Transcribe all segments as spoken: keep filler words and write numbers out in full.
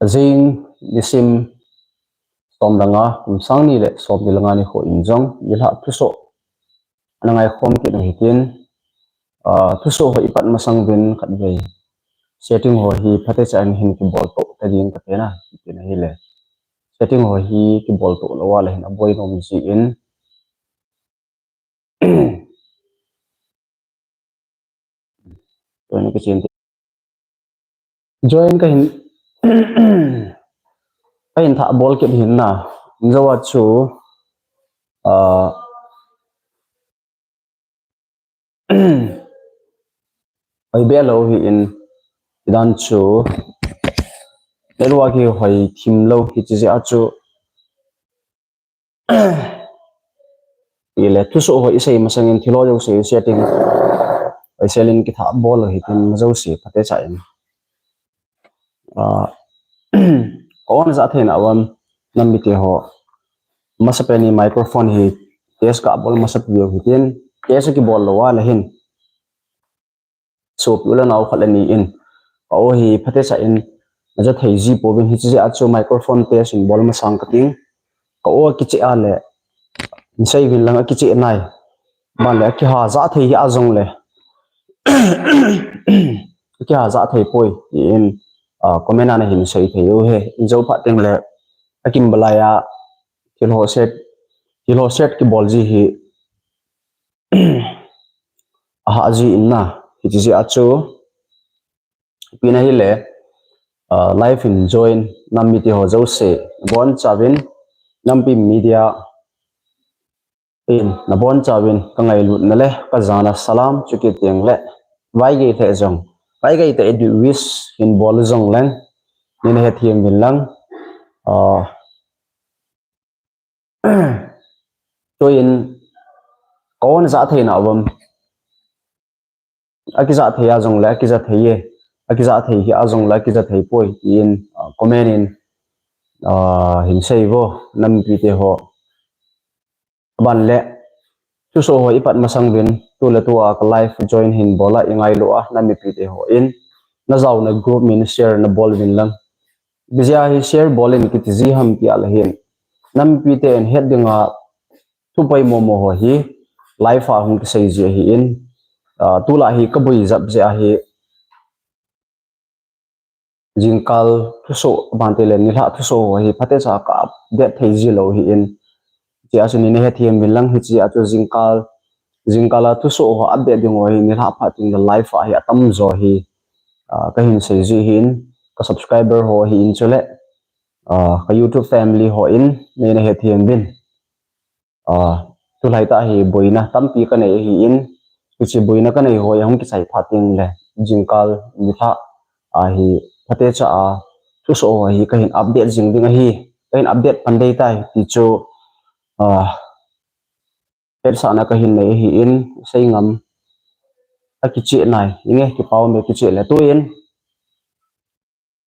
Ajing nisim som le nga, kum sang ni le som ni le nga nikho in jong nilhah thusoh ana ngaikhom kit u hitin, ah, thusoh ho ipat masang uvin khatvei setting ho hi phatecha in hin kibol to ta ding kati na, kati na hile. Setting ho hi kibol to lou a le hin aboi nom jin. Join ka chin te. Join ka hin, ka hin thah bol kit hin na. Injo a chu, ah, hoi be lou hi in, dan chu, network hi hoi thim lou hi chi jeh a chu, ile thusoh ho isei masang in thil ho jouse setting, hoi sel in kithah bol u hitin jouse phatecha in. Ah, ka on ja thei na uvam, nam mite ho. Masapen in microphone hi test ka bol masapen u hitin, test kibol lou a le hin. Sopi u le nao khat le ni in, ka o hi phatecha in aja thei ji pouvin hichi jeh a chu microphone test in bol masang kating. Ka o kicheh a le, in sei uvin lang akicheh nai. Ban le akiha ja thei hi a jong le. Akiha ja thei poi, in, ah, comment a na hin sei thei u he. Injo phat teng le, akim balai a, thil ho set, thil ho set kibol ji hi, aha ji in na, hichi jeh a chu, ipi na hile, ah, live in join, nam mite ho jouse, nabonchauvin, Nampi Media, in, nabonchauvin, ka ngailutna le, ka jana salam, chukit teng le, vaigei le jong, vaigei te edu wish, hin bol jong leng, nina hethem uvin lang, ah, Chuin, ka on ja thei na uvam. Akija thei a jong le, akija thei e. Akija thei hi a jong le, akija thei poi. In, ah, comment in, ah, hin sei vo, nam mipite ho. Aban le, thusoh ho ipat masang uvin, tu le tu a ka live join hin bol a, i ngailu a, nam mipite ho in. Na jaona group min share na bol uvin lang. Bijia hi share bol in kiti ji ham ti a le hin. Nam mipite in het dinga thu poimo mo ho hi live a hung kisei ji ahi in. Ah, tulai hi ka bui jap ji ahi. Jingkal thusoh, abante le nilhah thusoh ho hi phatecha ka update thei ji lou ahi in. Chia chu nina hethem uvin lang hi chia chu jingkal, jingkal a thusoh ho update ding ho hi nilhah phat in le live a hi atam jo hi, ah, ka hin sei ji ahi in, ka subscriber ho ahi in chule, ah, ka YouTube family ho in nina hethem uvin. Ah, tulai tah hi boina tampi ka nei ahi in, hichi boina ka nei ho hi ahung kichai phat in le, jingkal nilhah a hi phatecha a thusoh ho hi ka hin update jing ding ahi, ka hin update pan ding tai ti chu, ah, hetsahna ka hin nei ahi in, sei ngam a kicheh nai, inge kipah me kicheh le tu in,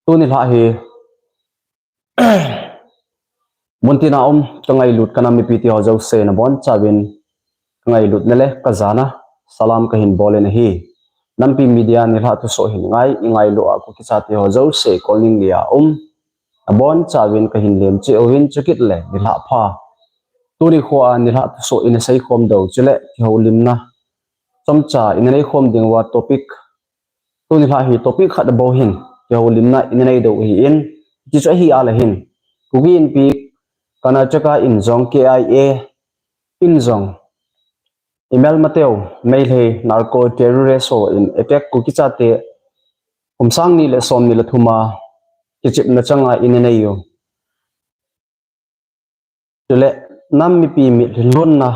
Tuni lha hi, muntina um, ka ngailut ka nam mipite ho jouse nabonchauvin, ka ngailutna le ka jana, salam ka hin bol in ahi. Nampi Media nilhah thusoh hin ngai, i ngailu a Kuki chate ho jouse, Kolning lia um, nabonchauvin ka hin lemcheh uvin chukit le, nilhah pha. Tuni khoa nilhah thusoh ina seikhom diu chule, kihoulimna chomcha ina neikhom diu a topic, Tuni lha hi topic khat bou hin, kihoulimna ina nei diu ahi in, hichu ahi a le hin. Kuki Inpi, Karnataka in jong K I A in jong, imelmateu, Meitei narco terrorist ho in attack Kuki chate, kum sang ni le som ni le thum a, kichepna changa ina nei u. Chule, nam mipi mitlhi lonna,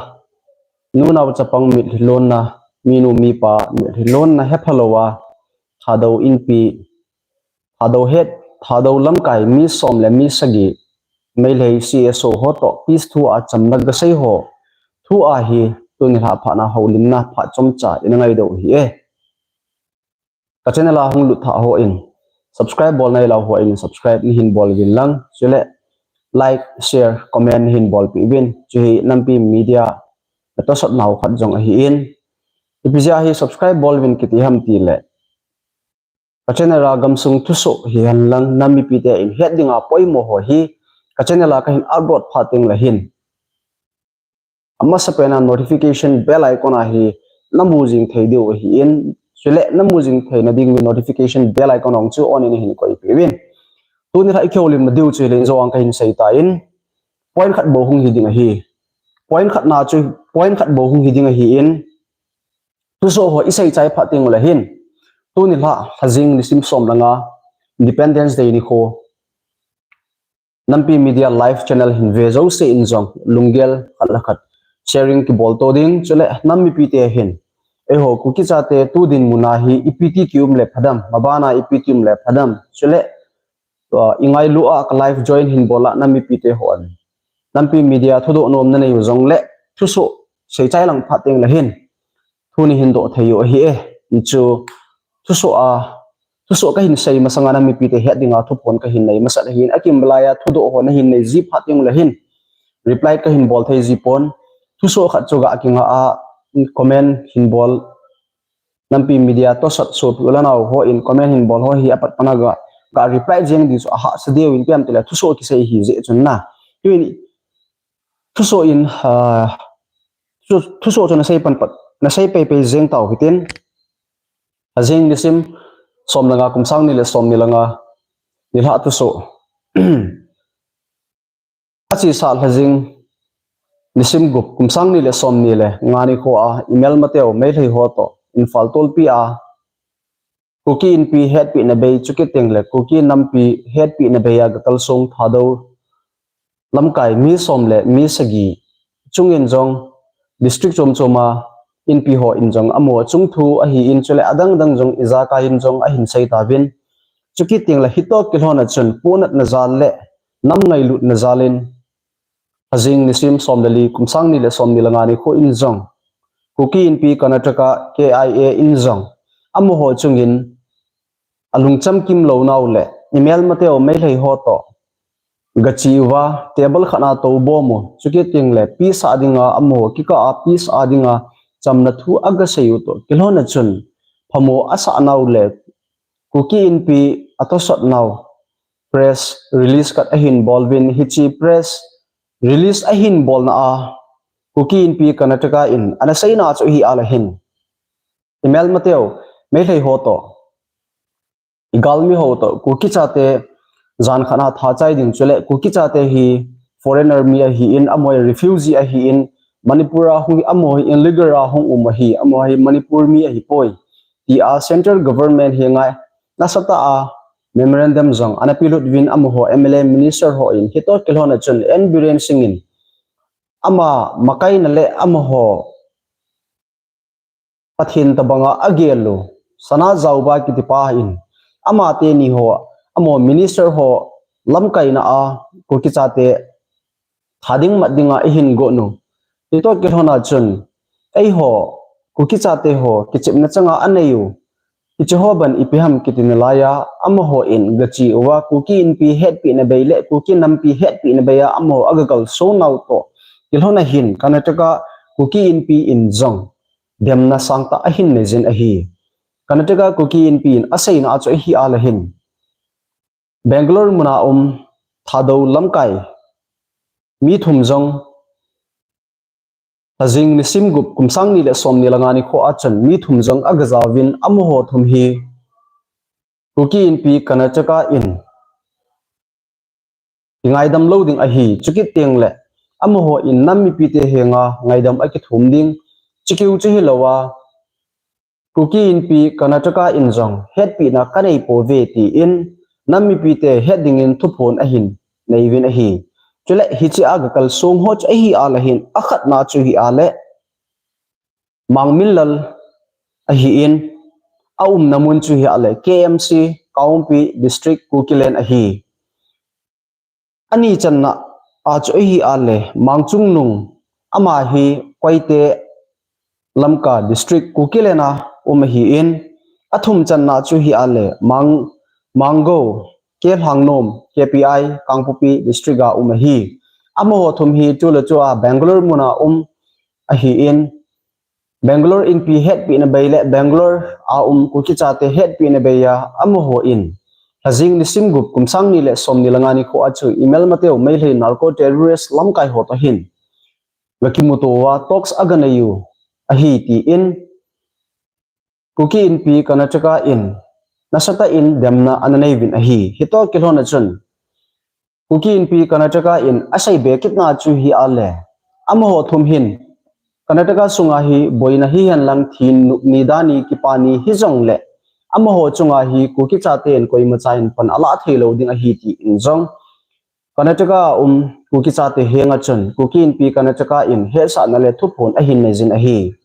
nunao chapang mitlhi lonna, minu mipa mitlhi lonna hepha lou a, Thadou Inpi, Thadou het, Thadou lamkai mi som le mi sagi, Meitei C S O ho toh peace thu a chamna gasei ho, thu a hi, tuni lha phat na houlimna phat chomcha ina ngai diu ahi e. Ka channel a hung lut thah ho in, subscribe bol nailou ho in, subscribe nei hin bol uvin lang, chule like, share, comment nei hin bolpeh uvin, chu hi Nampi Media na tosot nau khat jong ahi in, ipi jeh a hi subscribe bol uvin kiti ham ti le, Ka channel a gamsung thusoh hihen lang nam mipite in het dinga poimo ho hi ka channel a kahin upload phat teng le hin, amasapen a notification bell icon a hi namu jing thei diu ahin, chule namu jing theina ding notification bell icon ong chu on in hin koi peuvin. Tuni lha i kihoulimna diu chu hileh in jong kahin seitan, point khat bou hung hi ding ahi. Point khat na chu, point khat bou hung hi ding ahin, thusoh ho i seichai phat teng le hin, tuni lha, lhajing nisim som le nga, Independence Day nikho, Nampi Media Live Channel hin ve jouse in jong lunggel khat le khat sharing kibol to ding, chule nam mipite hin, eiho Kuki chate tu dinmun a hi ipi ti kium le phadem, maban a ipi ti um le phadem, chule, uh, i ngailu a ka live join hin bol a nam mipite hon Nampi Media thudoh nom nanei u jongle thusoh seichai lang phat teng le hin, thu nahin doh thei u ahi e. Hichu thusoh a, thusoh kahin sei masanga nam mipite het dinga thuphon kahin nei masat ahin, akimlai a thudoh ho nahin nei ji phat teng le hin, reply kahin bol thei ji pon. Thusoh khat chu ga kinga a, comment hin bol, Nampi Media tosot sopi u le nao hon comment hin bol ho hi apat pana ga, ga reply jeng ding chu ahahsa diu in, ipi ham itile thusoh kisei hi jeh chun na. Tuin thusoh in, ah, thu-, thusoh chu nasei pan pat, nasei pei pei jeng tau hitin. Lhajing nisim som le nga, kum sang ni le som ni le nga, nilhah thusoh. Achesa lhajing nisim gup, kum sang ni le som ni le nga nikho a i melmateu Meitei ho toh Imphal tolpi a Kuki Inpi hetpina bei, chukit teng le Kuki Nampi hetpina bei a ga kalsong Thadou lamkai mi som le mi sagi chungin jong district chom chom a Inpi ho in jong amaho chung thu ahin, chule adang dang jong ijakai in jong ahin sei tauvin. Chukit teng le hitoh kilhon a chun ponatna jal le nam ngailutna jal in, lhajing nisim som le li, kum sang ni le som ni le nga nikho in jong Kuki Inpi Karnataka K I A in jong amaho chungin alungcham kim lou nau le i melmateu Meitei ho toh ga che uva table khat a tou bom u, chukit teng le peace a dinga amaho kikah a peace a dinga chamna thu aga sei u toh kilhon a chun phamo asah nau le Kuki Inpi atosot nau press release khat ahin bol uvin, hiche press release ahin bolna a Kuki Inpi Karnataka in ana seina chu hi a le hin, i melmateu Meitei ho toh, i galmi ho toh Kuki chate jan khat a tha chai ding, chule Kuki chate hi foreigner mi ahin, amaho hi refugee ahin, Manipur a hung, amaho hi illegal a hung um ahi, amaho hi Manipur mi ahipoi, tia central government henga nasatah a memorandum jong ana pelut uvin, amaho M L A minister ho in hitoh kilhon a chun N Biren Singh in ama makaina le amaho Pathen tabanga agel u Sanajaoba kitipa in, ama teni ho, amaho minister ho lamkaina a Kuki chate tha ding mat dinga eihin gon u. Hitoh kilhon a chun eiho Kuki chate ho kichepna changa anei u, hiche ho ban ipi ham kiti nalai a, amaho in ga che uva Kuki Inpi hetpina bei le Kuki Nampi hetpina bei a amaho aga kalsong nau toh kilhon a hin Karnataka Kuki Inpi in jong demna sangtah ahin nei jin ahi. Karnataka Kuki Inpi in aseina chu hi a le hin, Bangalore muna um Thadou lamkai mi thum jong, lhajing nisim gup, kum sang ni le som ni le nga nikho a chun mi thum jong aga ja uvin, amaho thum hi Kuki Inpi Karnataka in kingaidam lou ding ahi, chukit teng le amaho in nam mipite henga ngaidam akithum ding, chukeu chu hilou a, Kuki Inpi Karnataka in jong hetpina kanei pouve tin nam mipite het dingin thuphon ahin nei uvin ahi. Chule hiche a ga kalsong ho chu ahi a le hin, akhatna chu hi a le Mangminlal ahin, aumna mun chu hi a le K M C, Kangpokpi District, Kukiland ahi. Ani channa a chu ahi a le Mangchungnung, ama hi Koite, Lamka District, Kukiland a um ahin, athum channa chu hi a le Mang, Mangou, K Lhangnom, K P I, Kangpokpi District a um ahi. Amaho thum hi chule chu a Bangalore muna um ahin, Bangalore inpi hetpina bei le Bangalore a um Kuki chate hetpina bei a amaho in lhajing nisim gup kum sang ni le som ni le nga nikho a chu Imelmateu Meitei narco terrorist lamkai ho toh hin gakimuto uva talks aganei u ahi tin Kuki Inpi Karnataka in nasatah in demna ananei uvin ahi. Hitoh kilhon a chun Kuki Inpi Karnataka in asei be kitna chu hi a le, amaho thum hin Karnataka sunga hi boina hihen lang thi nupni dani kipani hijongle amaho chunga hi Kuki chate in koimacha in pan alah thei lou ding ahi tin jong Karnataka a um Kuki chate henga chun Kuki Inpi Karnataka in hetsahna le thuphon ahin nei jin ahi.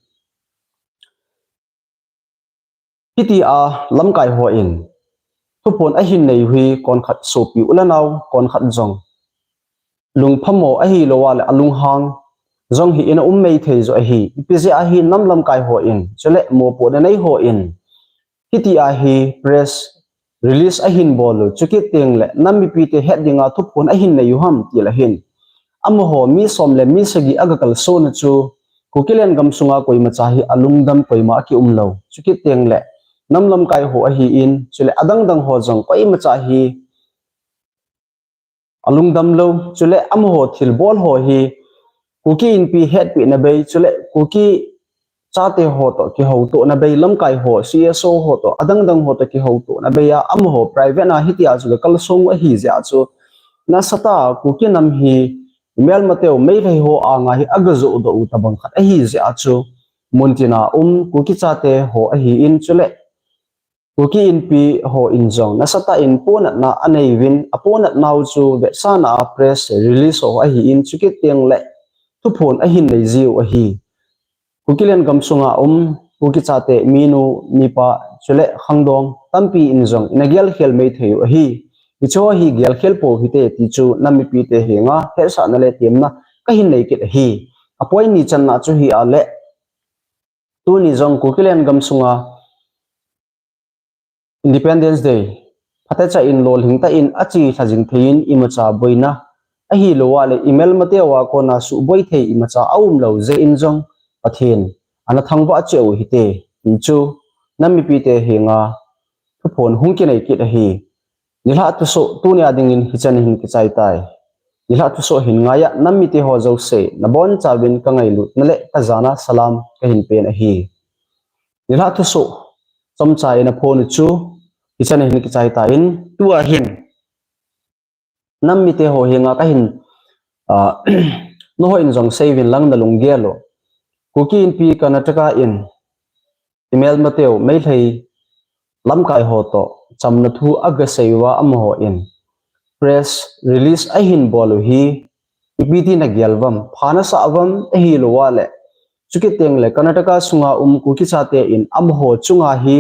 Hitia lamkai ho in thuphon ahin nei u hi konkhat sopi u le nao konkhat jong lungphamo ahilou a le alunghang jong hi in a um mei thei jo ahi. Ipi jeh a hi nam lamkai ho in chule mopohna nei ho in hitia hi press release ahin bol u, chukit teng le nam mipite het dinga thuphon ahin nei u ham ti le hin amaho mi som le mi sagi agakalson u chu Kukiland gamsunga koimacha hi alungdam koima akium lou. Chukit teng le nam lamkai ho ahin chule adang dang ho jong koimacha hi alungdam lou. Chule amaho thilbol ho hi Kuki Inpi hetpina bei chule Kuki chate ho toh kihoutohna bei lamkai ho C S O ho toh adang dang ho toh kihoutohna bei a amaho private a hitia chu gakalson u ahi jeh a chu nasatah a Kuki nam hi Imelmateu Meitei ho anga hi agajoh doh u tabang khat ahi jeh a chu muntina um Kuki chate ho ahin chule Kuki Inpi ho in jong nasatah in ponatna anei uvin aponatna u chu vetsahna a press release ho ahin chukit teng le thuphon ahin nei jiu ahi. Kukiland gamsunga um Kuki chate minu mipa chule khangdong tampi in jong in agel khel mei thei u ahi. Hicho hi gel khel pou hite ti chu nam mipite henga hetsahna le temna kahin nei kit ahi. Apoi ni channa chu hi a le tuni jong Kukiland gamsunga Independence Day phatecha in lolhing tah in ache lhajing thei in imacha boina ahilou a le Imelmateu a kona suboi thei imacha aum lou jeh in jong Pathen ana thangvah cheh u hite ti chu nam mipite henga thuphon hung kinei kit ahi. Nilhah thusoh tunia dingin hichan hin kichai tai. Nilhah thusoh hin ngai a nam mite ho jouse nabonchauvin kangailutna le kajana salam kahin pen ahi. Nilhah thusoh chomcha in aphon u chu hichan hin kichai tan tua hin nam mite ho henga kahin, ah, nangho in jong sei uvin lang nalunggel u. Kuki Inpi Karnataka in Imelmateu Meitei lamkai ho toh chamna thu agasei uva amaho in press release ahin bol u hi ipi ti nagel uvam, pha nasah uvam ahilou a le chukit teng le Karnataka sunga um Kuki chate in amaho chunga hi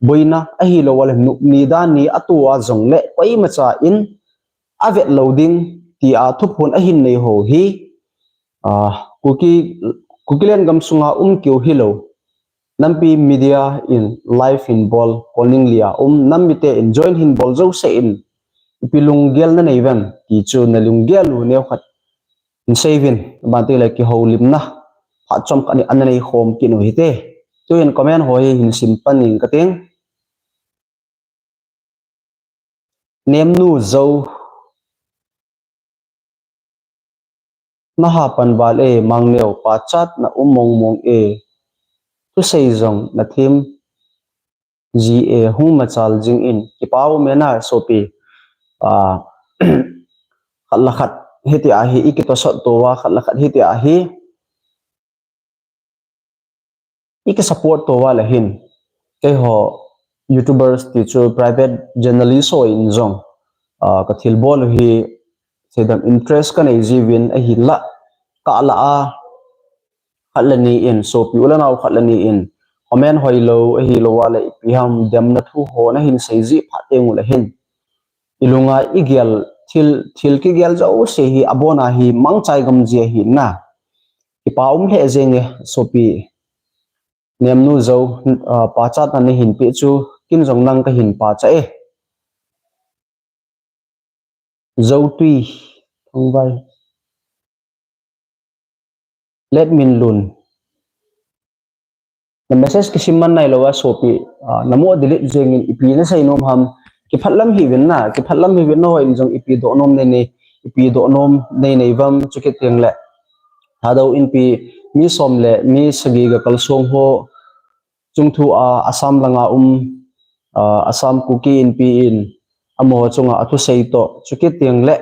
boina ahilou a le nupni dani ato a jongle koimacha in avet lou ding tia thuphon ahin nei ho hi, ah, Kuki, Kukiland gamsunga um keu hilou nampi media in live hin bol, Kolningli a um nam mite in join hin bol jouse in ipi lunggel nanei uvem ti chu nalunggel u neokhat hin sei uvin, bante le kihoulimna phat chomkhat ni ana nei khom kit u hite. Tuhin comment ho hi hin sim pan ing kating. Nemnu Jou, naha pan val e, Mangneo, pachatna um mong mong e, thusei jong nathem ji e, hung machal jing in, kipa um e na sopi, ah, khat le khat hitia hi ikitosot to uva, khat le khat hitia hi iki support to uva le hin, keiho YouTubers ti chu private journalist ho in jong, ah, kathilbol u hi seidam interest kanei jiuvin ahinla, kalah a khat le ni in, sopi u le nao khat le ni in comment hoilou ahilou a le ipi ham demna thu ho nahin sei ji phat teng u le hin ilunga igel thil, thil kigel jouse hi abona hi mangchai gam ji ahi na. Kipa um lheh jenge sopi. Nemnu Jou, ah, pachatna nahin peh chu ken jong nang kahin pachat e. Joutui Thangvai, Letminlun, Na message kisim man nailou a sopi, ah, namo delete jengin ipi nasei nom ham, kiphatlam hih uvin na, kiphatlam hih uvin, nahon jong ipi doh nom nei nei, ipi doh nom nei nei uvam, chukit teng le Thadou Inpi mi som le mi sagi ga kalsong ho, chungthu a Assam langa um, ah, Assam Kuki Inpi in amaho chunga athusei toh, chukit teng le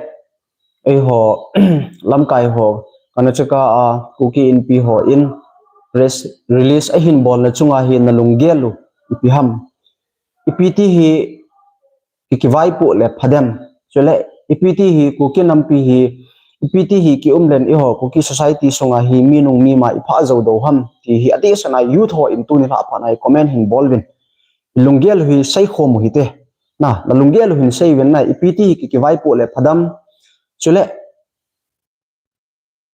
eiho lamkai ho, Karnataka a Kuki Inpi hon press release ahin bolna chunga hi nalunggel u ipi ham? Ipi ti hi ki, kivaipoh le phadem? Chule ipi ti hi Kuki nampi hi, ipi ti hi kiumlen eiho Kuki society sunga hi minung mima iphah jou diu ham ti hi adeh sanga youth hon tuni lha phat a hi comment hin bol uvin. Lunggel u hi seikhom u hite. Na, nalunggel u hin sei uvin na, ipi ti hi ki, kivaipoh le phadem? Chule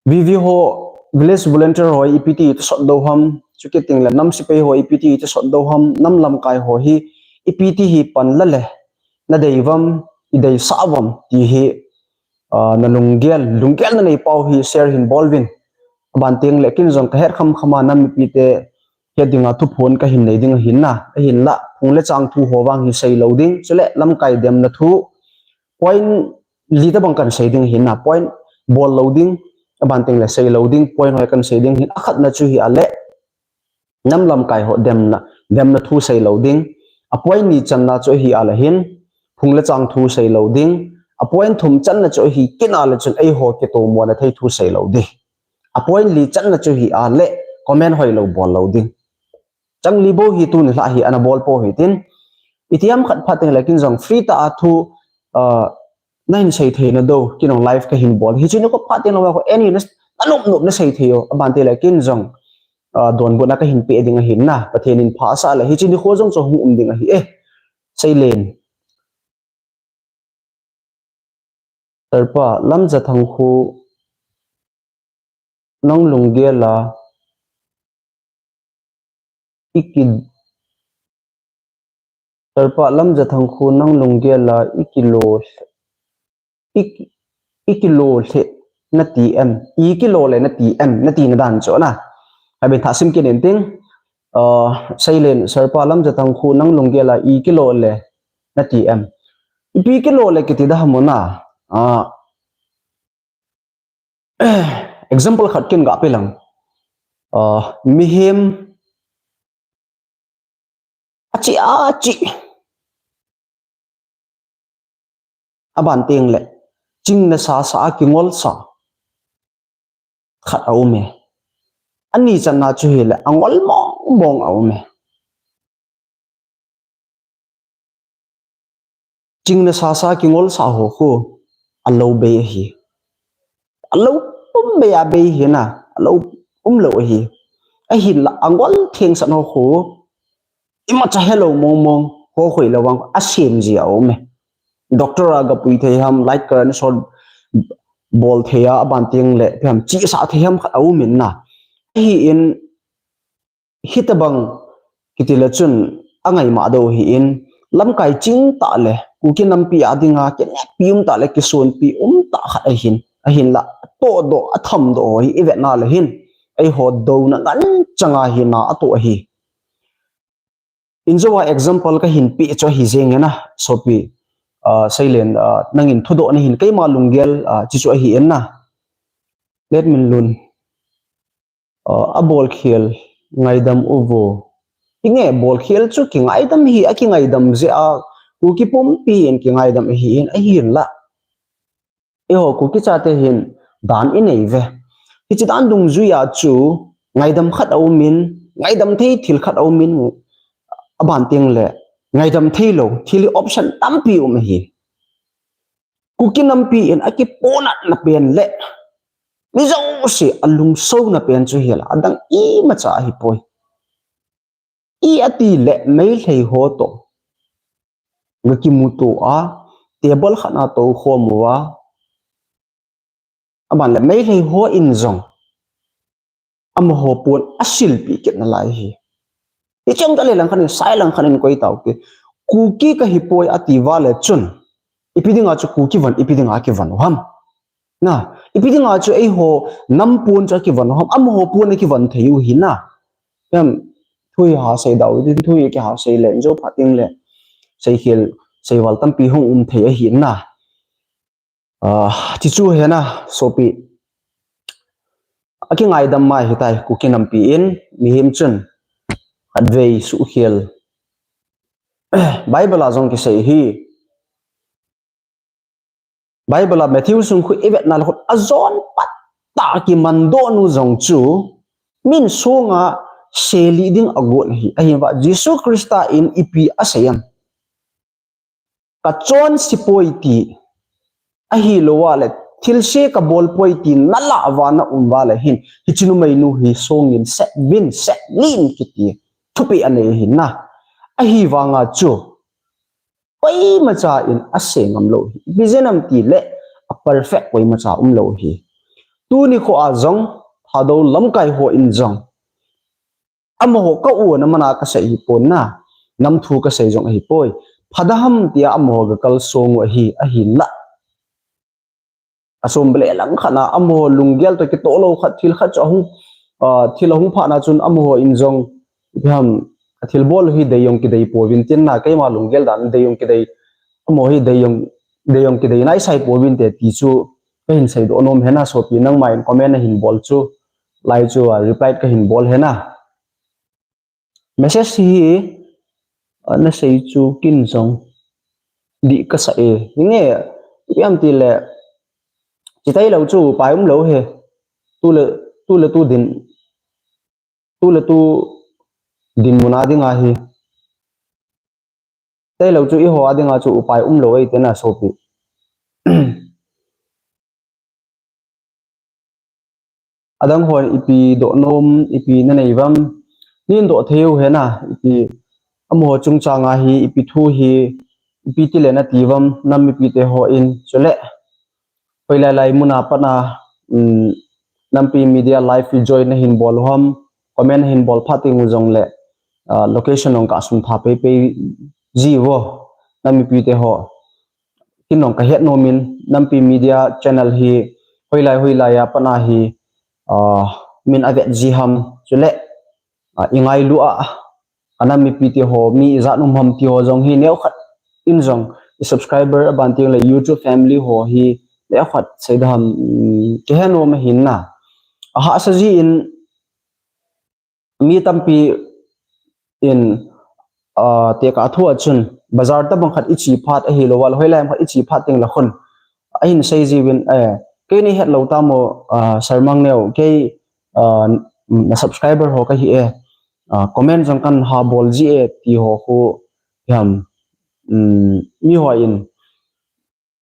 V V ho, village volunteer ho ipi ti thusot diu ham, chukit teng le nam sepai ho ipi ti thusot diu ham, nam lamkai ho hi ipi ti hi pan la le nadei uvam, ideisah uvam ti hi, ah, nalunggel, lunggel nanei pau hi share hin bol uvin. Aban teng le ken jong kahet kham kham a nam mipite het dinga thuphon kahin nei ding ahin na, ahinla phung le chang thu ho vang hi seilou ding, chule lamkai demna thu point li tabang kan sei ding ahin na, point bol lou ding, aban teng le seilou ding, point hoi kan sei ding ahin. Akhatna chu hi a le, nam lamkai ho demna, demna thu seilou ding. A point ni channa chu hi a le hin, phung le chang thu seilou ding. A point thum channa chu hi kit a le chun eiho kitomona thei thu seilou ding. A point li channa chu hi a le, comment hoilou bol lou ding. Chang li bou hi tuni lha hi ana bol pou hitin. Itiham khat phat teng le ken jong free tah a thu, ah, nahin sei thei nadiu, ken jong live kahin bol. Hiche nikho phat teng le ko any na, nanop nop nasei thei u. Aban teng le ken jong, ah, donbutna kahin pe ding ahin na. Pathen in phasah le hiche nikho jong chu hung um ding ahi e. Seilen. Sir pa, Lamjathang khu nang lunggel a iki, Sir pa, Lamjathang khu nang lunggel a ikilo, iki, ikilo le nati em, ikilo le nati em, nati na dan chu na. Abin thasim kit in ting, ah, seilen, Sir pa, Lamjathang khu nang lunggel a ikilo le nati em? Ipi kilo le kiti da ham u na. Ah, example khat ken ga pe lang. Ah, mihem achi achi. Aban teng le, chingna sasa a kingol sa khat a um e. Ani channa chu hi le, angol mong mong a um e. Chingna sasa kingol sa ho khu, alou bei ahi. Alou um bei a bei hi na, alou umlou ahi. Ahinla angol theng sa ho khu, imacha helou mong mong ho khoilou vang asem ji a um e. Doctor a ga pui thei ham, light current short bol thei a, aban teng le, ipi ham, chesa thei ham khat a um in na. Ahin, hitabang kiti le chun angaima diu ahin, lamkai ching tah le, Kuki nampi a dinga, kineppi um tah le, kisonpi um tah khat ahin, ahinla, tohdoh, athamdoh ho hi ivet na le hin, eiho douna ngan changa hi na atoh ahi. Injo a example kahin pe chu ahi jeng e na, sopi, ah, seilen, ah, nangin thudoh nahin keima lunggel, ah, chi chu ahi in na. Let min lun. Ah, abolkhel ngaidam uvo. Inge bolkhel chu kingaidam hi, akingaidam jeh a, Kuki pumpi in kingaidam ahin, ahinla. Eiho Kuki chate hin dan inei uve. Hiche dan dungjui a chu ngaidam khat a um in, ngaidam thei thil khat a um in, aban teng le ngaidam theilou thil hi option tampi um ahi. Kuki nampi in akiponatna pen le mi jouse alungsouna pen chu hi la, adang imacha ahipoi. I ati le Meitei ho toh ga kimuto a, table khat na tou khom uva, aban le Meitei ho in jong amaho pon asilpi kit nalai ahi. Hiche jong tale lang khat in, sai lang khat in koi tau te. Kuki kahipoi ati uva le chun, ipi dinga chu Kuki von, ipi dinga kivon u ham? Na, ipi dinga chu eiho nam pon chu akivon u ham? Amaho pon akivon thei u hi na. Em, thu hi ha sei dau, tin thu hi kiha sei le, jou phat ding le, seikhel, seival tampi hung um thei ahi na. Ah, ti chu hena, sopi. Akingaidam mai hitai, Kuki nampi in, mihem chun, khatvei suhkhel. Bible a jong kisei hi. Bible a Matthew sung khu i vetna le khu ajon pat tah kimandoh nu jong chu min sunga selih ding agot hi. Ahin va Jesu Christa in ipi asei em. Ka chonse poi ti ahilou a le thilse ka bol poi ti nalah uva na um uva le hin hiche numei nu hi songin set vin set lin kiti thupeh anei ahi na. Ahivanga chu koimacha in ase ngam lou hi. Ipi jeh ham tile a perfect koimacha um lou hi. Tuni kho a jong Thadou lamkai ho in jong amaho ka u na mana kasei hi pon na. Nam thu kasei jong ahi poi. Phada ham tia amaho ga kalsong u ahi, ahinla. Asum bele lang khat na amaho lunggel toh kitoh lou khat thil khat chu ahung, ah, thil ahung phat na chun amaho in jong ipi ham, athil bol hi dei jong kidei pouvin tin na, keima lunggel dan dei jong kidei, amaho hi dei jong, dei jong kidei naisai pouvin te ti chu kahin seidoh nom hena sopi nangma in comment nahin bol chu, lai chu, ah, reply kahin bol hena. Message hi, ah, nasei chu kin jong dih kasa e. Hinge, ipi ham tile, chitai lou chu upai um lou hi. Tu le, tu le tu din, tu le tu dinmun a dinga hi. Chitai lou chu eiho a dinga chu upai um lou e tina sopi. Adang hon ipi doh nom, ipi nanei uvam, nin doh thei u hena, ipi amaho chungchang a hi, ipi thu hi, ipi tile nati uvam, nam mipi te hon, chule. Hoilai lai mun a pat na, um, Nampi Media Live hi join nahin bol u ham, comment nahin bol phat teng u jongle, ah, location jong kasun tha pei pei ji uvo, nam mipi te ho. Kin jong kahet nom in, Nampi Media channel hi, hoilai hoilai a pat na hi, ah, min avet ji ham, chule, ah, ingailu a, ka nam mipi te ho, mi ijat um ham ti ho jong hi, neokhat in jong, i subscriber aban teng le YouTube family ho hi, neokhat seida ham, um, kihe nom ahin na. Ahahsa ji in, mi tampi in, ah, tekah thu a chun, bazar tabang khat i che phat ahilou a, hoilai khat i che phat teng le khun, ahin sei jiuvin, eh, kei nei het lou tam o, ah, Sir Mangneo, kei, ah, na subscriber ho kahi e, ah, comment jong kahin ha bol ji e, ti ho khu, ham, um, mi ho in,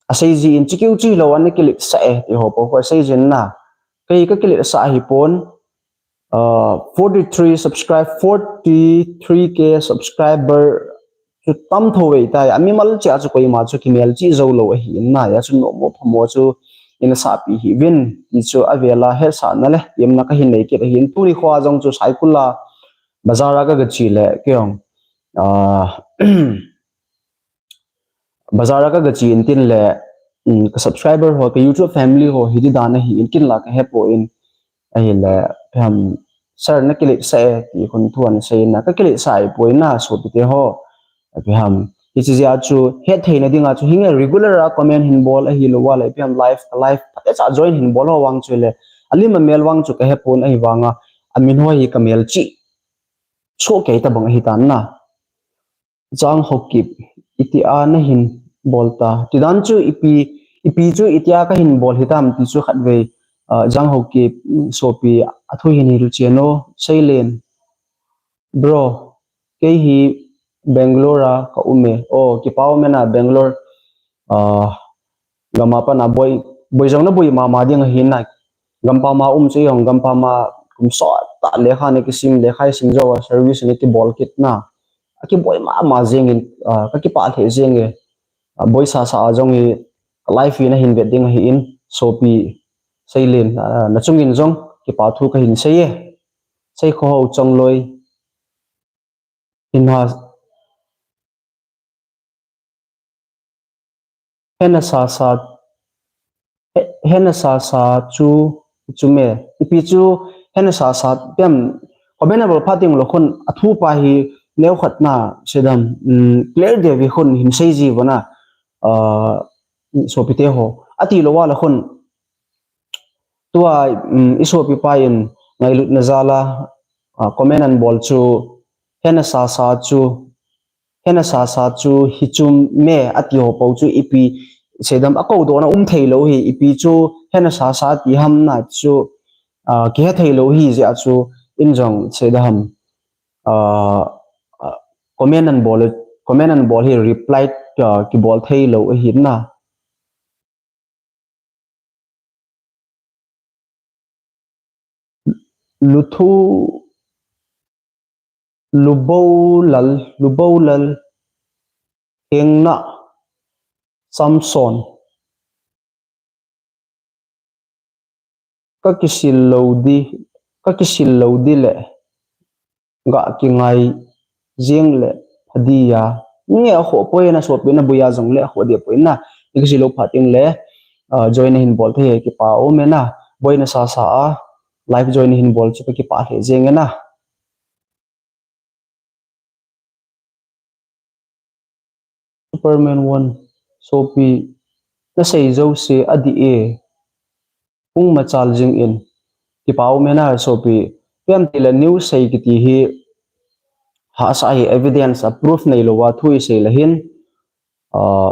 asei ji in, chikeu chilou a na kiletsah e, ti ho po khu asei jin na. Kei ka kiletsah ahi pon, ah, forty-three subscribe, forty-three K subscriber chu tam tho vei tai. Amimal cheh a chu koima chu kimel cheh jou lou ahi in na. Hijeh chun nom mo phamo chu ina sahpi hih uvin. Ti chu avel a hetsahna le temna kahin nei kit ahin. Tuni kho a jong chu Saikul a bazar a ka, ka che le kei jong, ah, bazar a ka, ka che in tin le, um, ka subscriber ho, ka YouTube family ho, hiti dan ahi in kin la kahe poi, ahile, ipi ham, Sir na kiletsah e, ti khun thu ana sei na, ka kiletsah ahi poi na, sopi te ho, ipi ham. Hiche jeh a chu, het theina dinga chu, hinge regular a comment hin bol ahilou a le, ipi ham live, live, phatecha join hin bol ho vang chu le, alim amel vang chu kahe pon ahivanga, amin ho hi kamel cheh soh kei tabang ahi tan na. Jang Haokip, itia nahin bol ta. Tidan chu ipi, ipi chu itia kahin bol hitam ti chu khatvei, ah, Jang Haokip, sopi, athu hin hilchen o, Seilen. Bro, kei hi Bangalore a ka um e. Oh, kipa um e na Bangalore. Ah, gam a pat na boi, boi jong na boi mama ding ahi na. Gampam a um chu jong, gampam a kum sot tah lekha na kisim, lekha isim jou a service na kibol kit na. Akiboi mama jeng in, ah, ka kipah lheh jeng e. Ah, boi sasa a jong hi, ka live hi nahin vet ding ahi in, sopi, Seilen, ah, na chung in jong, kipa thu kahin sei e. Seikhohao Chongloi, Hinha, hena sasa, he-, hena sasa chu, chu me. Ipi chu, hena sasa, ipi ham, Comment abol phat teng le khun athu pa hi neokhat na, seidam, um, clear deu hi khun hin sei ji uva na, uh, sopite ho. Ati lou uva le khun, tua, um, i sopi pa in ngailutna jal a, uh, comment anabol chu, hena sasa chu, hena sasa chu hichu me ati ho po chu ipi, seidam, akou dohna um thei lou hi, ipi chu hena sasa ati ham na chu, uh, kihe thei lou hi jeh a chu in jong seidam, uh, uh, comment anabol, comment anabol hi reply, uh, kibol thei lou ahi na. Luthu, Lubolal, Lubolal, Hengna, Samson. Ka kisil lou di, ka kisil lou di le, ga kingai jing le pha di a. Nge akhoh poi na, sopi na boi a jong le akhoh di poi na. I kisil lou phat teng le, uh, join nahin bol thei hi kipa um e na. Boina sasa a, live join nahin bol chu ka kipah lheh jeng e na. Superman one, sopi, nasei jouse adih e. Hung machal jing in. Kipa um e na sopi. Ipi ham itile news sei kiti hi, hahsa hi evidence a proof neilou a thu isei le hin, uh,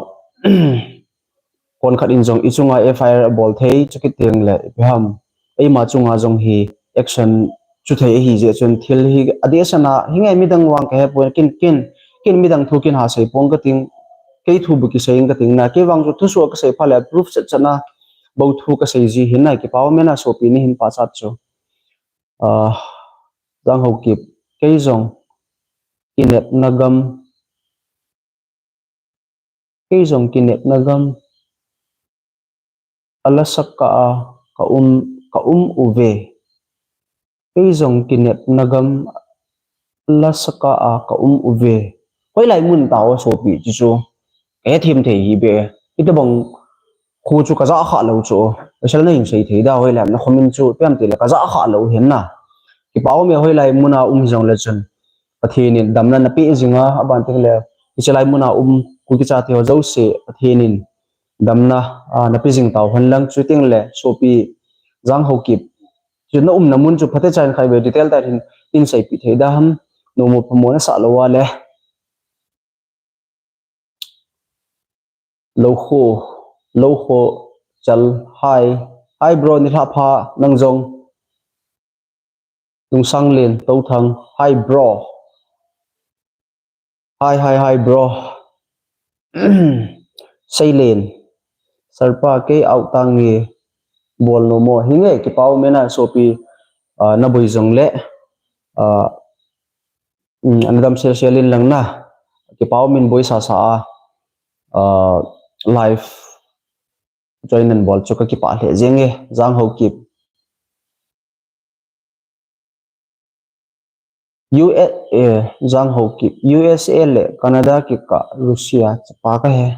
konkhat in jong i chunga F I R abol thei, chukit teng le ipi ham, eima chunga jong hi action chu thei ahi jeh chun thil hi adeh sana hi nge midang vang kahe poi, kin, kin, kin midang thu kin ha sei pong kating, kei thu bou kisei ing kating na, kei vang chu thusoh kasei phat le proof chet chet na bou thu kasei ji hin na, kipa um e na sopi, nahin pachat chu. Ah, Jang Haokip, kei jong kinepna gam, kei jong kinepna gam, Alaska a ka um, ka um uve. Kei jong kinepna gam, Alaska a ka um uve. Hoilai mun tao sopi, chuchu kahe them thei hi be. Hitobang khu chu kajah kha lou chu. Pasal nahin sei thei da, hoilai mun a khomin chu ipi ham itile kajah kha lou hin na. Kipa um e, hoilai mun a um jong le chun Pathen in damna napeh jing a, aban teng le hiche lai mun a um Kuki chate ho jouse Pathen in damna, ah, napeh jing tau hen lang, chuteng le sopi Jang Haokip, chu na umna mun chu phatecha in khatvei detail tah in hin seipeh thei da ham, nomo phamo nasah lou a le. Lokho, Lokho Chal, hi. Hi bro, nilhah pha nang jong. Tungsanglen Touthang, hi bro. Hi, hi, hi bro. Seilen, Sarpa kei out tange, bol nomo. Hinge, kipa um e na sopi, ah, naboi jong le, ah, mm, ana dam sel sel in lang na. Kipa um in boi sasa a, ah, live join nabol chu ka kipah lheh jeng e, Jang Haokip. U S A, Jang Haokip, U S A le Canada kikah Russia chapa kahi.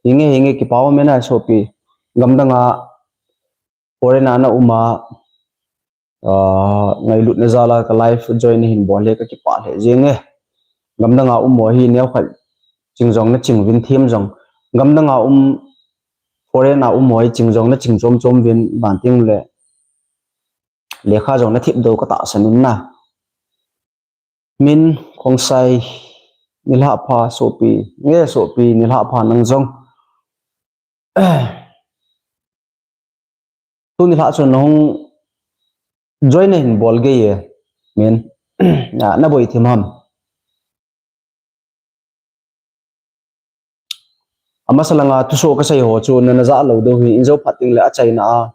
Hinge, hinge, kipa um e na sopi. Gamdang a foreign a na um a, ah, ngailutna jal a ka live join nahin bol hi ka kipah lheh jeng e. Gamdang a um ho hi neokhat ching jong naching uvin, them jong. Gamdang a um, foreign a um ho hi ching jong naching chom chom uvin, ban teng le lekha jong nathip doh ka tahsan in na. Min Khongsai, nilhah pha sopi, nge sopi, nilhah pha nang jong. Tuni lhah chun nahung join nahin bol gei e, Min. Na, naboi thim ham? Amasa langa thusoh kasei ho chu nana jah lou diu hi, in jou phat teng le achaina a,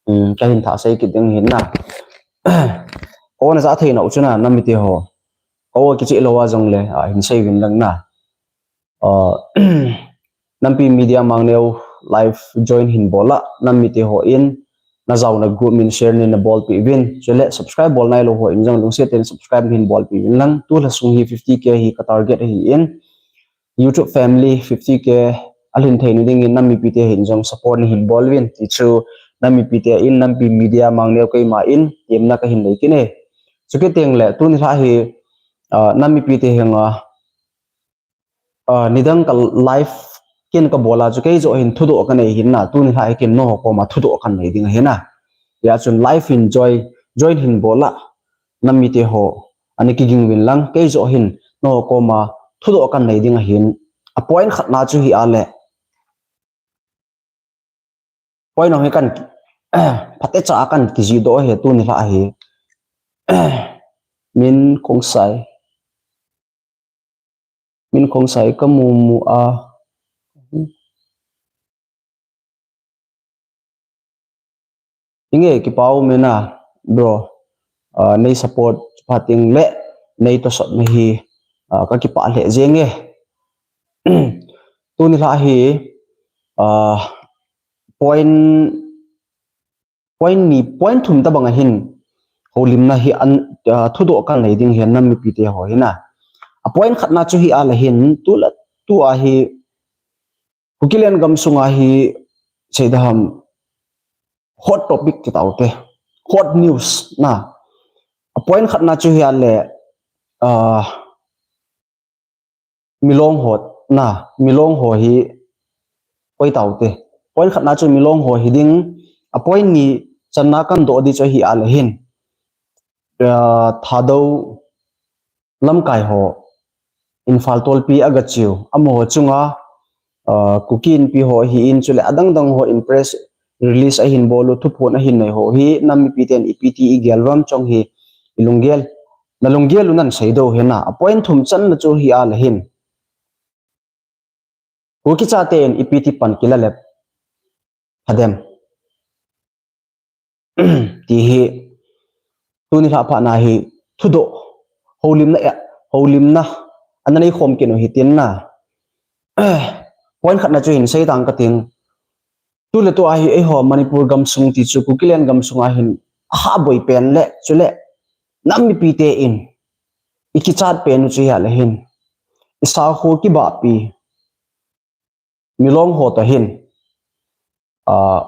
um, kahin thah sei kit ding hin na. Ko najah thei nau chu na, nam mite ho. Ko kicheh lou a jong le, a, hin sei uvin lang na. Ah, Nampi Media Mangneo live join hin bol a, nam mite hon najaona group min share nei nabolpeh uvin. Chule subscribe bol nailou hon jong lungset tah in subscribe hin bolpeh uvin lang. Tulha sung hi fifty K hi ka target ahin. YouTube family fifty K alhin theina dingin nam mipite hin jong support neihin bol uvin. Ti chu nam mipite in, nampi media mang neo keima in, temna kahin nei kit e. Chukit teng le, tuni lha hi, ah, nam mipite henga, ah, nidang ka live ken kabol a chu kei joh hin thudoh kanei hin na, tuni lha hi ken nangho koma thudoh kanei ding ahi na. Hia chun live hin join, join hin bol a, nam mite ho, ana kiging uvin lang, kei joh hin nangho koma thudoh kanei ding ahin. A point khatna chu hi a le. Point nong hi kan, phatecha a kan kijih doh hi tuni lha hi. Min Khongsai. Min Khongsai kamu mu a. Inge, kipa um e na, bro. Ah, nei support phating le, nei tosot na hi, ah, kakipah lheh jeng e. Tuni lha hi, ah, point, point ni, point thum tabang ahin, houlimna hi an, ah, thudoh kanei ding hi nam mipite ho hi na. A point khatna chu hi a le hin, tu la, tu a hi, Kukiland gamsunga hi, seidam, hot topic ti tau te. Hot news na. A point khatna chu hi a le, ah, Milong ho na, Milong ho hi koi tau te. Point khatna chu Milong ho hi ding, a point ni channa kan doh di chu hi a le hin. Ah, Thadou lamkai ho, Imphal tolpi a gache u, amaho chunga, ah, Kuki Inpi ho hi in chule adang dang ho in press release ahin bol u, thuphon ahin nei ho hi, nam mipiten ipi ti igel uvam chong hi, ilunggel, nalunggel u nan seidoh hen na, a point thum channa chu hi a le hin. Kuki chaten ipi ti pan kila le phadem. Ti hi, tuni lha pha na hi, thudoh, houlimna e, houlimna, ana nei khom kit u hitin na. Point khatna chu hin sei tang kating. Tu le tu a hi, eiho Manipur gamsung ti chu, Kukiland gamsunga hin, aha boi pen le, chule, nam mipiten, ikichat pen u chu hi a le hin. Isa ho kibahpi. Milong ho toh hin, ah,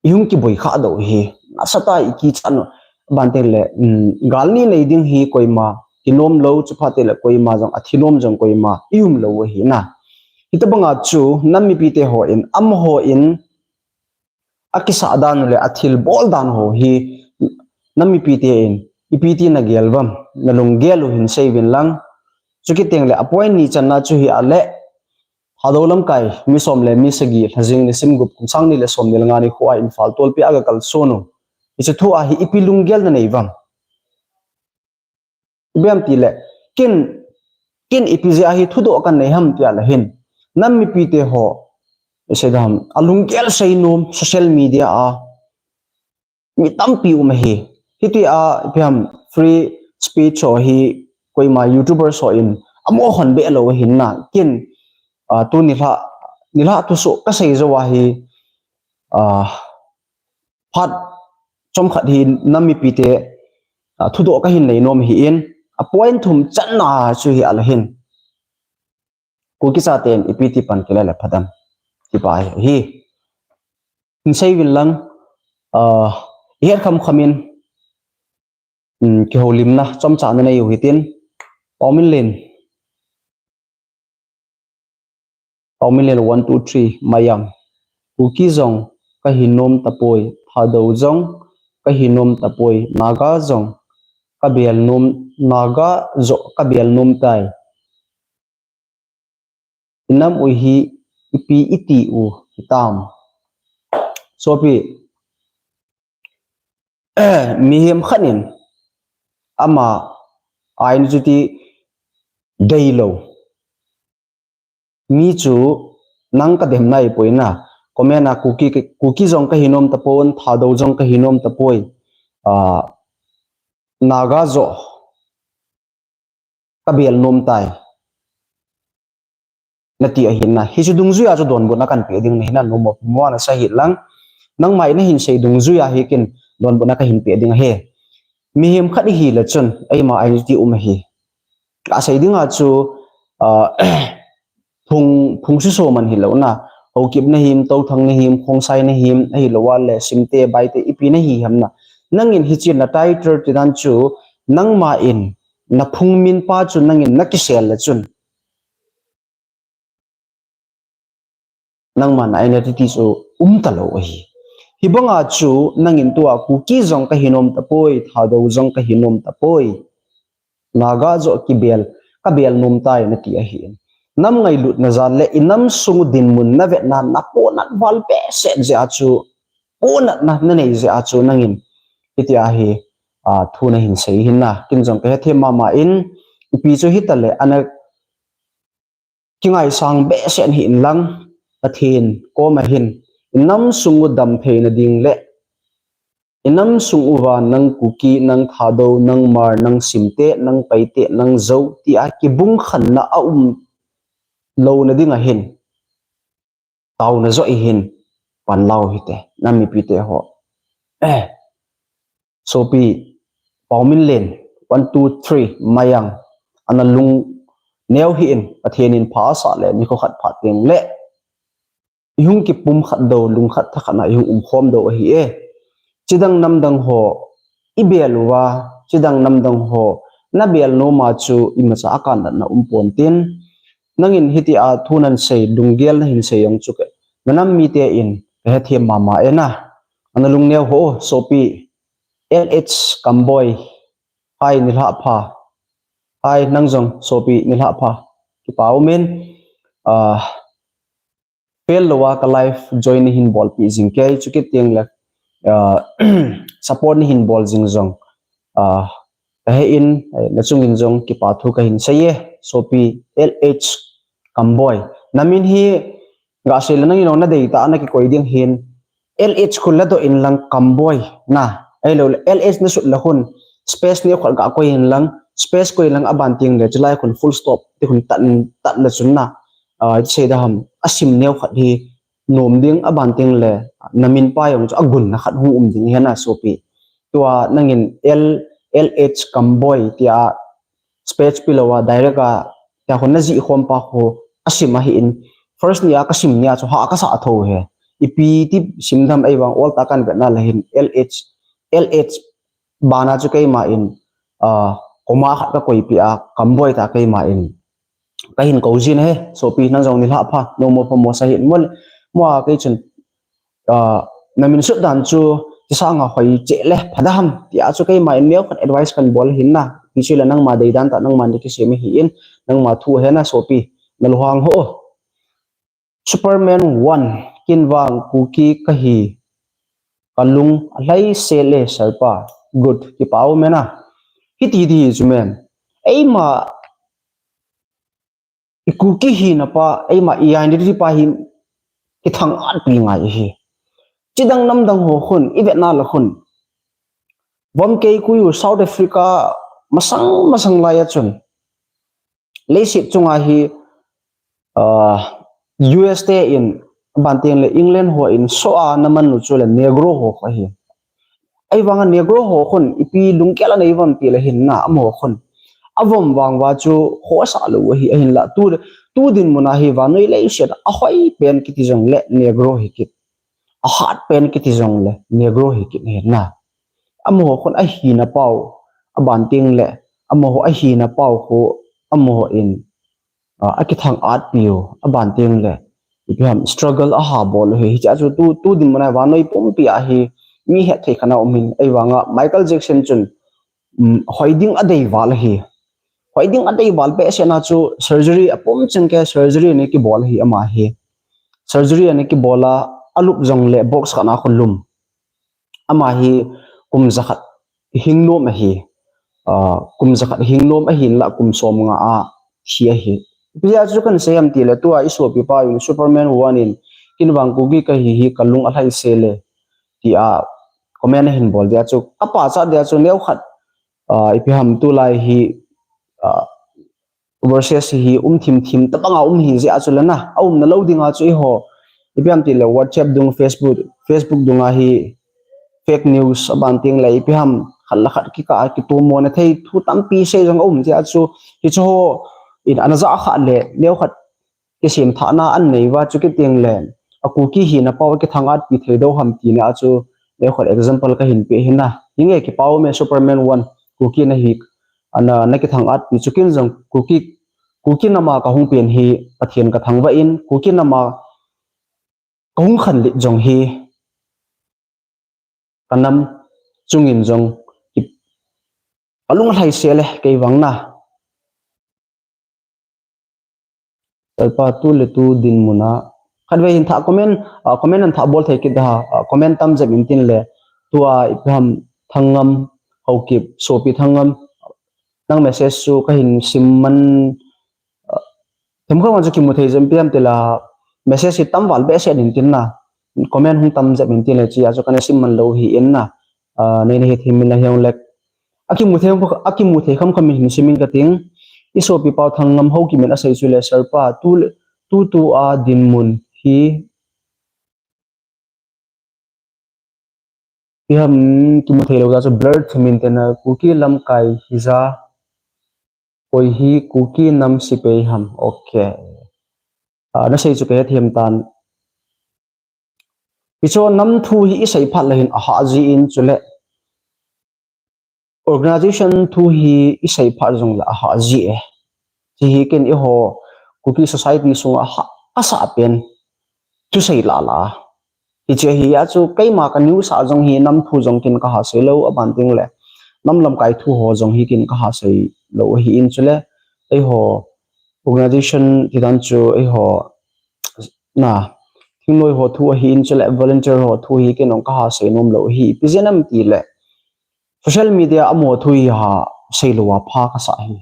ihung kiboi khah doh hi, nasatah a ikichat u, bante le, um, gal ni nei ding hi koima kinom lou, chuphat le koima jong, athi nom jong koima ium lou ahi na. Hitabanga chu, nam mipite ho in, amaho in, akisah dan u le athil bol dan ho hi nam mipiten ipi ti nagel uvam, nalunggel u hin sei uvin lang. Chukit teng le a point ni channa chu hi a le, Thadou lamkai mi som le mi sagi lha jing nisim gup kum sang ni le som ni le nga nikho a Imphal tolpi a gakal son u. Hiche thu a hi ipi lunggel nanei uvam. Ipi ham ti le, ken, ken ipi jeh a hi thudoh kanei ham ti a le hin. Nam mipite ho, seidam, alunggel sei nom, social media a, mi tampi um ahi. Hiti a, ipi ham free speech ho hi, koima YouTuber ho in, amo hon be lou ahin na, ken, ah, tuni lha, ni lha thusoh kasei jou a hi, ah, phat chomkhat hi nam mipite, ah, thudoh kahin nei nom hi in, a point thum channa chu hi a le hin. Kuki chaten ipi ti pan kila le phadem. Ti pa hi. Hin sei uvin lang, ah, ihet kham kham in, um, kihoulimna, chomcha nanei u hitin. Pauminlen. Pauminlen one two three, Mayam. Kuki jong kahi nom tapoi, Thadou jong kahi nom tapoi, Naga jong kabel nom, Naga joh kabel nom tai. Inam u hi ipi iti u hitam. Sopi, mihem khat in ama identity deilou mi chu nang kadem nai poi na. Comment a Kuki, Kuki jong kahi nom tapon, Thadou jong kahi nom tapoi. Ah, Naga joh kabel nom tai. Nati ahin na. Hichu dungjui a chu donbutna kahin pe ding ahi na, nom mo mo na sa hih lang. Nangma nahin sei dungjui a hi ken donbutna kahin pe ding ahi. Mihem khat ihi le chun, eima identity um ahi. Kasei ding a chu, ah, phung, phung suso man hilou na. Haokip nahim, Touthang nahim, Khongsai nahim, ahilou le Simte, Baite, ipi nahi ham na. Nangin hiche na title ti dan chu, nangma in, na phung min pa chu nangin nakisel le chun, nangma na identity chu um talou ahi. Hibanga chu nangin tua Kuki jong kahi nom tapoi, Thadou jong kahi nom tapoi. Naga joh kibel, kabel nom tai nati ahi. Nam ngailutna jal le i nam sung dinmun na vetna, na ponat val behseh jeh a chu, ponatna na nei jeh a chu nangin hitia hi, a, thu nahin sei hin na. Ken jong kahethem mama in, ipi chu hitale, ana kingaisang behseh hih in lang, Pathen koma hin, i nam sung u dam theina ding le, i nam sung uva nang Kuki, nang Thadou, nang Hmar, nang Simte, nang Paite, nang Zou, tia kibung khenna aum louna ding ahin, taona joh ihin pan lau hite, nam mipite ho. Eh, sopi, Paominlen, one, two, three, Mayang, ana lungneo hih in, Pathen in pha asah le, nikho khat phat teng le, ihung kipumkhat diu, lungkhat thakhat na ihung umkhom diu ahi e. Chidang namdang ho, ibel uva, chidang namdang ho, nabel nom a chu imacha akandatna um ponte. Nangin hitia thu nahin sei, lunggel nahin sei jong chu kei, na nam mite in, kahethem mama e na. Ana lungneo ho, sopi, L H Kamboi, hi nilhah pha. Hi, nang jong, sopi, nilhah pha. Kipa umin, ah, fail louva ka live join nahin bolpeh jing kei, chukit teng le, ah, support nahin bol jing jong, ah, kahe in, eh, nachungin jong kipa thu kahin sei e, sopi L H Kamboi. Namin hi, gasei le nangin jong nadei tah a nakikoi ding hin, L H khu ladoh in lang Kamboi na. Ahilou le, L H nasut le khun, space neo khat gakoi in lang, space koi in lang aban teng le, chulai khun full stop, ti khun tat, tat le chun na. Ah, iti sei da ham, asim neo khat hi, nom ding aban teng le, namin pa jong chu agunna khat hung um ding ahi na sopi. Tua nangin L, L H Kamboi tia space pe louva direct a, tia khun najih khom pa khu asim ahin. First nia kasim nia chu ha kasah tho e. Ipi ti sim dam ahivang ol tah a kahin vetna le hin L H, L H bana chu keima in, ah, comma khat kakoipeh a, Kamboi tia keima in kahin kou jin ahi, sopi nang jong nilhah pha, nomo phamo sa hih in mo le, mo a kei chun, ah, namin sut dan chu, ti sanga hoi cheh le, pha da ham, tia chu keima in neo khat advice kahin bol hin na, ti chu le nangma dei dan tah, nangma nakisem ahin, nangma thu ahi na sopi, nalunghang ho. Superman one, ken vang Kuki kahi, kalung alhai sel e sir pa, good, kipa umin a, hiti di chu men, eima, i Kuki hina pa, eima i identity pa hi kithang-at pi ngai ahi. Chidang namdang ho khun, i vetna le khun. Vom kei kui u South Africa masang, masang lai a chun. Leiset chunga hi, ah, U S te in, aban teng le England ho in, soh a naman u chu le Negro ho khu ahi. Ahivanga Negro ho khun, ipi lunggel anei uvem ti le hin na, amaho khun. Avom vang uva chu, khohsah lou ahi, ahinla. Tu, tu dinmun a hi vannoi leiset a, ahoi pen kiti jong le, Negro hi kit. Ahat pen kiti jong le, Negro hi kit ahi na. Amaho khun ahina pau, aban teng le, amaho ahina pau khu, amaho in, ah, akithang-at piu, aban teng le, ipi ham struggle aha bol u hi, hiche a chu tu, tu dinmun a vannoi pumpi a hi, mi hetthei khat ana um in, ahivanga Michael Jackson chun, um, hoi ding adei val ahi. Hoi ding adei val behseh na chu surgery apum cheng kei surgery ana kibol ahi ama hi. Surgery ana kibol a, alup jong le box khat na khu lum. Ama hi kum jakhat hing nom ahi. Ah, kum jakhat hing nom ahinla kum som nga a thi ahi. Ipi jeh a chu kahin sei ham ti le tua i sopi pa in Superman one in ken vang Kuki kahi hi kalung alhai sel e tia comment ahin bol dia chu ka pachat dia chu neo khat, ah, ipi ham tulai hi, ah, versus hi um thim thim tabang a um hi jeh a chu le na, aumna lou ding a chu eiho, ipi ham ti le WhatsApp dung, Facebook, Facebook dung a hi fake news aban teng le ipi ham khat le khat kikah a kitom mo na thei thu tampi sei jong aum jeh a chu, hichu ho in ana ja kha le, neo khat kisem thahna ana nei uva chu kiti le, Kuki hina pau akithang-at pi thei diu ham tina chu, eiho example kahin pe ahi na. Hinge kipah ume Superman one, Kuki nahi, ana, nakithang-at pi chu ken jong Kuki, Kuki nama kahung pen hi Pathen kathangvah in, Kuki nama kahung khanlet jong hi, kanam chungin jong ki, kalung lhai seh le kei vang na. Sir pa, tu le tu dinmun a. Khatvei hin thah comment, ah, comment nahin thah bol thei kit da, ah, comment tam jep in tin le. Tua ipi ham Thangngam, Haokip, sopi Thangngam. Nang message chu kahin sim man, ah, themkhat vang chu kimu thei jep ipi ham tile message hi tam val behseh in tin na. Comment hung tam jep in tin le chia chu kana sim man lou ahi in na. Ah, nei na hethem in na hiong lek. Akimu thei, akimu thei kham kham in hin sim in kating. I sopi pa Thangngam Haokip in asei chu le Sir pa, tu le, tu tu a dinmun hi ipi ham kimu thei lou ja chu blur thim in tin na Kuki lamkai hija. Koi hi Kuki nam sepai ham. Okay. Ah, nasei chu kahethem tan. Hichu nam thu hi isei phat le hin ahah ji in chule. Organization thu hi isei phat jong le ahah ji e. Hiche hi ken eiho Kuki society sunga ahah kasah pen thusei lah lah. Hiche hi a chu keima ka news a jong hi nam thu jong ken kaha sei lou, aban tin le nam lamkai thu ho jong hi ken kaha sei lou ahi in chule. Eiho organization ti dan chu eiho na thingnoi ho thu ahi in chule volunteer ho thu hi ken jong kaha sei nom lou ahi. Ipi jeh ham tile social media a mo thu hi ha sei lou a pha kasah ahi.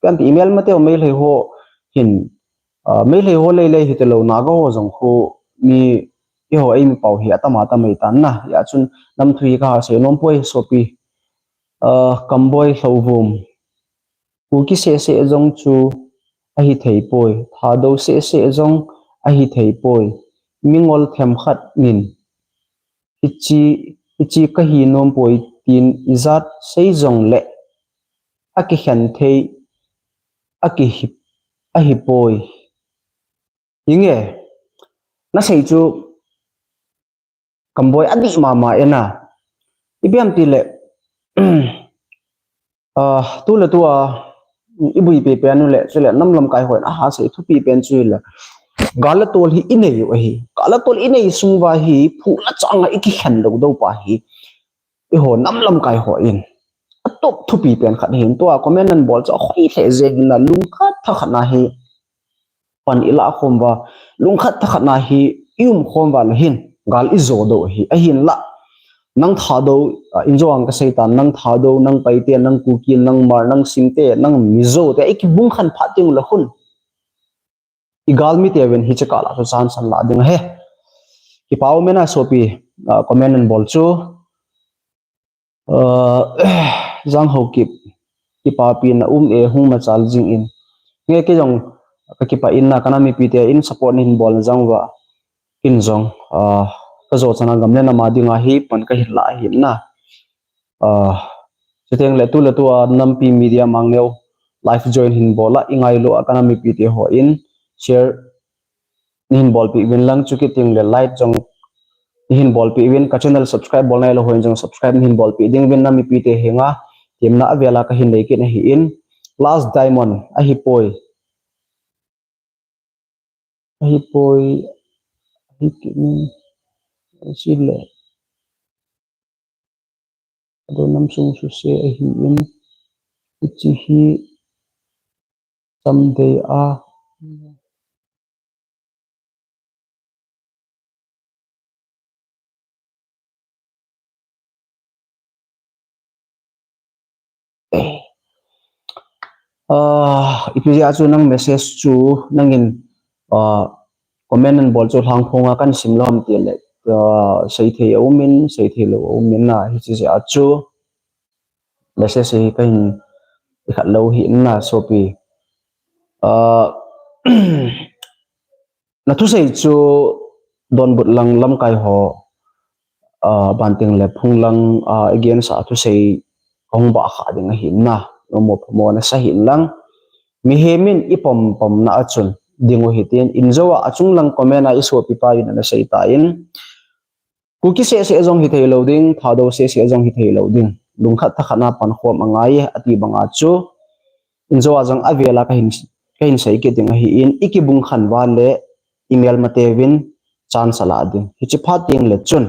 Kan ti email mate o Meitei ho hin, ah, Meitei ho lei lei hita lou Naga ho jong khu mi eiho eimi pau hi atam atam ahi tan na. Hia chun nam thu hi kaha sei nom poi sopi. Ah, Kamboi Lhouvum. Kuki seh seh jong chu ahi thei poi. Thadou seh seh jong ahi thei poi. Mingol themkhat nin hiche, hiche kahi nom poi tin ijat sei jong le akikhen thei akihi, ahi poi. Hinge, nasei chu Kamboi adih mama e na. Ipi ham tile, ah, tu le tu a, ibuipi pen u le, chule nam lamkai hon aha sei thupi pen chu le. Gal le tol hi inei u ahi. Gal le tol inei sung uva hi, phu le chang a ikikhen lou dou pa hi. Eiho nam lamkai hon atop thupi pen khat hin tua comment nahin bol chu ahoi lheh jeng in na lungkhat thakhat na hi pan ilah khom uva, lungkhat thakhat na hi ium khom uva le hin gal ijo dou ahi, ahinla. Nang Thadou, ah, in jong kasei tan, nang Thadou, nang Paite, nang Kuki, nang Hmar, nang Singte, nang Mizote, ikibung khen phat ding u le khun. Igalmi teuvin hiche kah lah chu chance ahin la ding ahi. Kipah ume na sopi, ah, comment nahin bol chu. Ah, Jang Haokip, kipapina um e hung machal jing in. Nge kei jong kakipah in na kanam mipite in support nahin bol na jong uva. Ken jong, ah, kajo chan a gam le nam a dinga hi pan kahin la ahi na. Ah, chuteng le tu le tu a nampi media mang neo live join hin bol a, ingailu a kanam mipite hon share nahin bolpeh uvin lang, chukit teng le like jong nahin bolpeh uvin, ka channel subscribe bol nailou hon jong subscribe nahin bolpeh ding uvin nam mipite henga temna avel a kahin nei kit ahi in. Last Diamond, ahipoi. Ahipoi, ahi kit in, sile. Ado nam sung suse ahi in, hiche hi someday a. Eh. Ah, ipi jeh a chu nang message chu nangin, ah, comment nahin bol chu lhang phonga kahin sim lou ham tile, ah, seithei aum in, seithei lou aum in na, hiche jeh a chu message hi kahin ikhat lou ahi na sopi. Ah, na thusei chu donbut lang lamkai ho, ah, ban teng le phung lang, ah, against a thusei kahung bah kha ding ahi na, nomo phomo nasa hih in lang. Mihem in ipom pom na a chun, ding u hitin, injo a achung lang comment a isopi pa in ana sei tan, Kuki seh seh jong hithei lou ding, Thadou seh seh jong hithei lou ding. Lungkhat thakhat na pankhom angai e, ati banga chu. Injo a jong avela kahin, kahin sei kit ding ahin, ikibung khan uva le, imelma teuvin chance ala ding. Hichi phat ding le chun,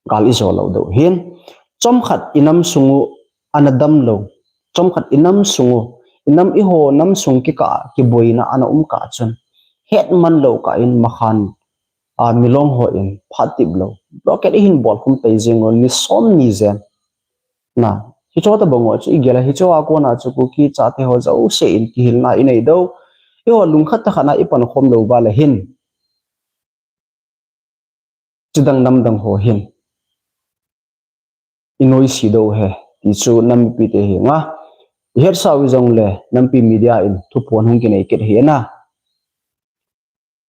gal ijo lou deuh hin. Chomkhat inam sung u ana dam lou. Chomkhat inam sung u, inam eiho nam sung kikah a kiboina ana um kah chun, hetman lou kah in makhan a, milong ho in phat tip lou. Blockade ihin bol khum pei jing u ni som ni jen. Na, hicho tabang u chu igel a, hicho a kona chu Kuki chate ho jouse in kihilna inei deuh. Eiho lungkhat thakhat na ipankhom lou uva le hin, chidang namdang ho hin inoise deuh u ahi, ti chu nam mipi te henga ihetsa u jongle, nampi media in thuphon hung kinei kit ahi na.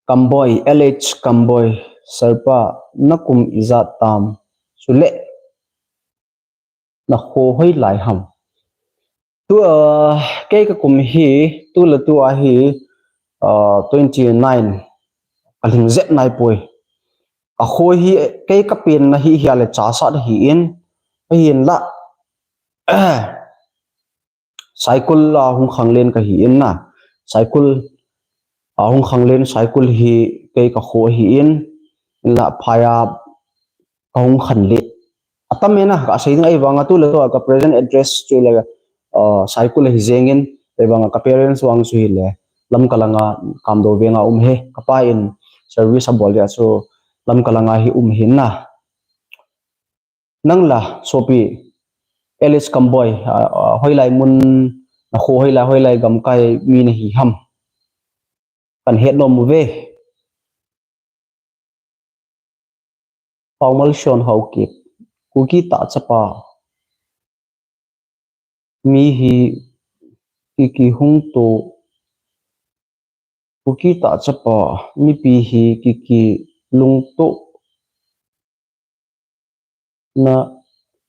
Kamboi, L H Kamboi, Sir pa, nakum ijat tam, chule nakho hoilai ham? Tu, ah, kei kakum hi, tu le tu a hi, ah, twenty nine, kalhing jep naipoi. Akho hi, kei kapenna hi hia le chasat ahin, ahinla, Saikul a hung khanglen kahin na. Saikul a hung khanglen, Saikul hi kei kakho ahin, hinla phai a kahung khanle. Atam e na, kasei ding ahivanga tu le tu a ka present address chu le, ah, Saikul ahi jengin, ahivanga ka parents vang chu hile, Lamka langa Kamdou venga um ahi, kapa in service abol dia chu Lamka langa hi um ahin na. Nang la, sopi, L H Kamboi, ah, ah, hoilai mun, nakho hoilai, hoilai gamkai mi nahi ham? Kahin het nom uve. Paumalson Haokip, Kuki tahchapa mi hi kiki hung to, Kuki tahchapa mipi hi kiki lungto na,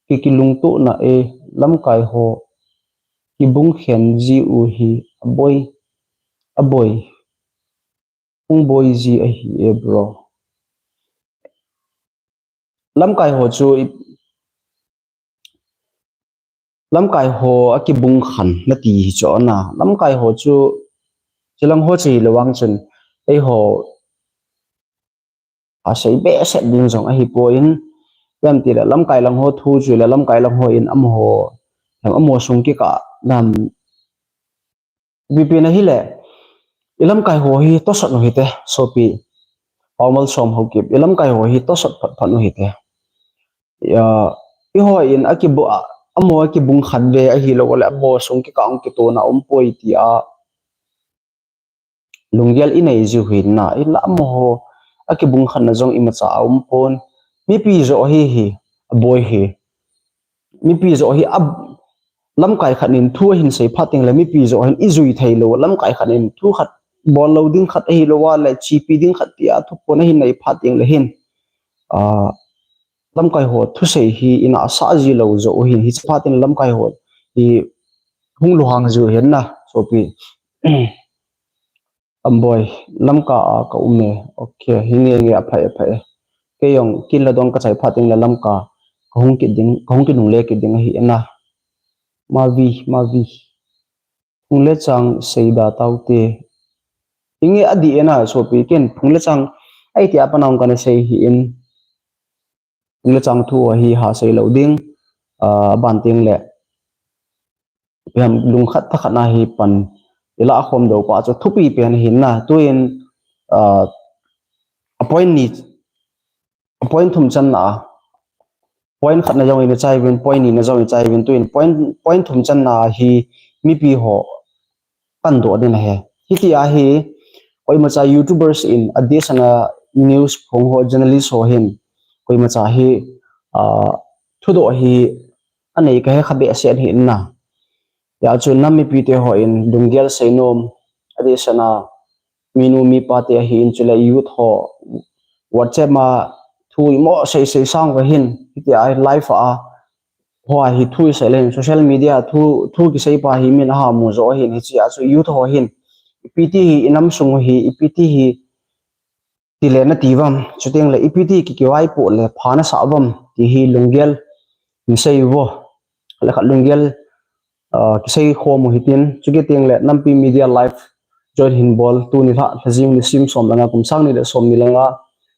kiki lungto na e, lamkai ho kibung khen ji u hi aboi, aboi, hung boi ji ahi e bro. Lamkai ho chu i, lamkai ho akibung khan nati hi chu ana. Lamkai ho chu, chilang ho chu hilou vang chun, eiho asei behseh ding jong ahipoi, ipi ham itile lamkai lang ho thu chu le lamkai lang ho in amaho, amaho sung kikah nam Ipi pi na hile, i lamkai ho hi tosot u hite, sopi. Paumalson Haokip, i lamkai ho hi tosot phat phat u hite. Ya, eiho in akibu-, a, amaho akibung khan ve ahilou le, amaho sung kikah a kitona um poi tia lunggel inei jiu hin na, hinla amaho akibung khanna jong imacha aum pon. Mipi joh hi hi, aboi hi. Mipi joh hi a, lamkai khat in thu ahin sei phat teng le mipi joh hin ijui thei lou, lamkai khat in thu khat bol lou ding khat ahilou a le chipi ding khat tia thuphon ahin nei phat teng le hin, a, lamkai ho thusei hi ina asa ji lou joh u hin, hiche phat in lamkai ho hi hung lunghang jiu hin na, sopi. Amboi, Lamka a ka um e. Ok, hinge nge, apha e, apha e. Kei jong kin la dong ka chai phat teng le Lamka ka hung kit ding, ka hung kinungle kit ding ahi na. Mavi, mavi. Phung le chang sei da taute. Hinge adih e na, sopi, ken phung le chang ahi tia panang kana sei hi in. Phung le chang thu hi ha sei lou ding, a, ban teng le. Ipi ham lungkhat thakhat na hi pan ila khom dou pa chu thupi pen hin na. Tuin, a, a point ni, a point thum channa, point khat na jong ina chai vin, point ni na jong ina chai vin, tuin point, point thum channa hi mipi ho kan doh ding ahi. Hitia hi, koimacha YouTubers in, adeh sana news phong ho, journalist ho hin, koimacha hi, a, thudoh hi anei kahe kha behseh ahi na. Hijeh chun nam mipi te ho in lunggel sei nom, adeh sana minu mipa te ahin chule youth ho WhatsApp ma thu imo sei sei sang uva hin, hitia live a, hoa hi thu isei le hin, social media thu, thu kisei pa hi min aha mu jo hin, hichea chu youth ho hin, ipi ti hi inam sung hi, ipi ti hi tile nati uvam, chuteng le ipi ti kikivaipoh le pha nasah uvam, ti hi lunggel hin sei uvo. Le khat lunggel, ah, kisei khom u hitin, chukit teng le Nampi Media Live join hin bol, tuni lha, lhajing nisim som le nga kum sang ni le som ni le nga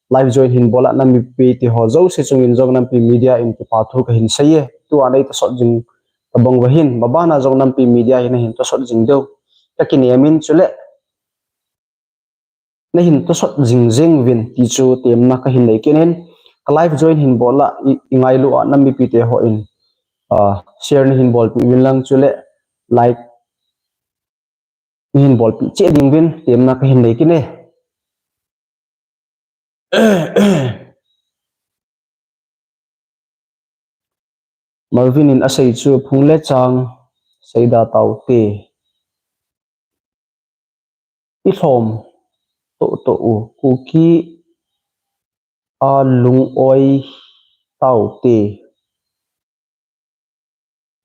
live join hin bol a, Nampi te ho jouse chungin jong Nampi Media in kipa thu kahin sei e. Tua nei tosot jing kabang uva hin, mabana jong Nampi Media hin nahin tosot jing diu kakinem in, chule nahin tosot jing jeng uvin ti chu temna kahin nei kit in, ka live join hin bol a, i, i ngailu a Nampi te ho in, ah, share nahin bolpeh uvin lang, chule like nahin bolpeh cheh ding uvin temna kahin nei kit e. Marvin in asei chu, phung le chang seida taute. I lhom toh toh u, Kuki a lung-oi taute.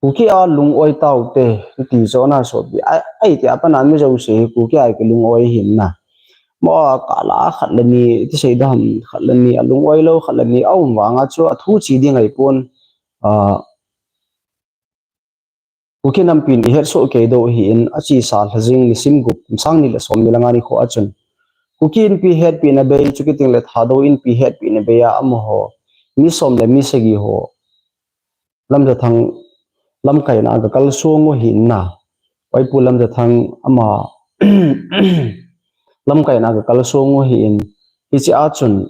Kuki a lung-oi taute, ti chu ana sopi. Ai, ai ti a pana mi jouse hi Kuki a kilung-oi hin na. Mo kala khat le ni, ti sei dam khat le ni, alung-oi lou khat le ni aum vanga chu athu chi ding ahipon. Ah, Kuki Nampi in ihet soh kei diu ahin, achesa lhajing nisim gup, kum sang ni le som ni le nga nikho a chun Kuki Inpi hetpina bei, chukit teng le Thadou Inpi hetpina bei a amaho mi som le mi sagi ho Lamjathang lamkaina a kakalsong u ahin na. Vaipu Lamjathang ama lamkaina a kakalsong u ahin, hiche a chun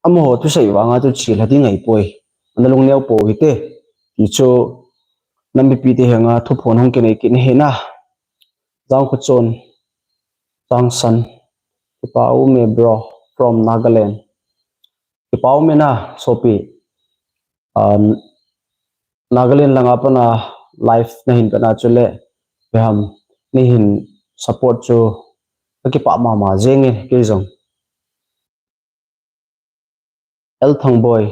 amaho thusei vanga chu chi lha ding ahipoi. Ana lungneo pou hite, ti chu Nampi te henga thuphon hung kinei kit ahi na. Jangkhochon, Jangsan, kipa ume bro, from Nagaland. Kipa ume na, sopi. Ah, Nagaland langa pana live nahin vena chule, ipi ham, neihin support chu kakipah mama jenge, kei jong. L Thangboi.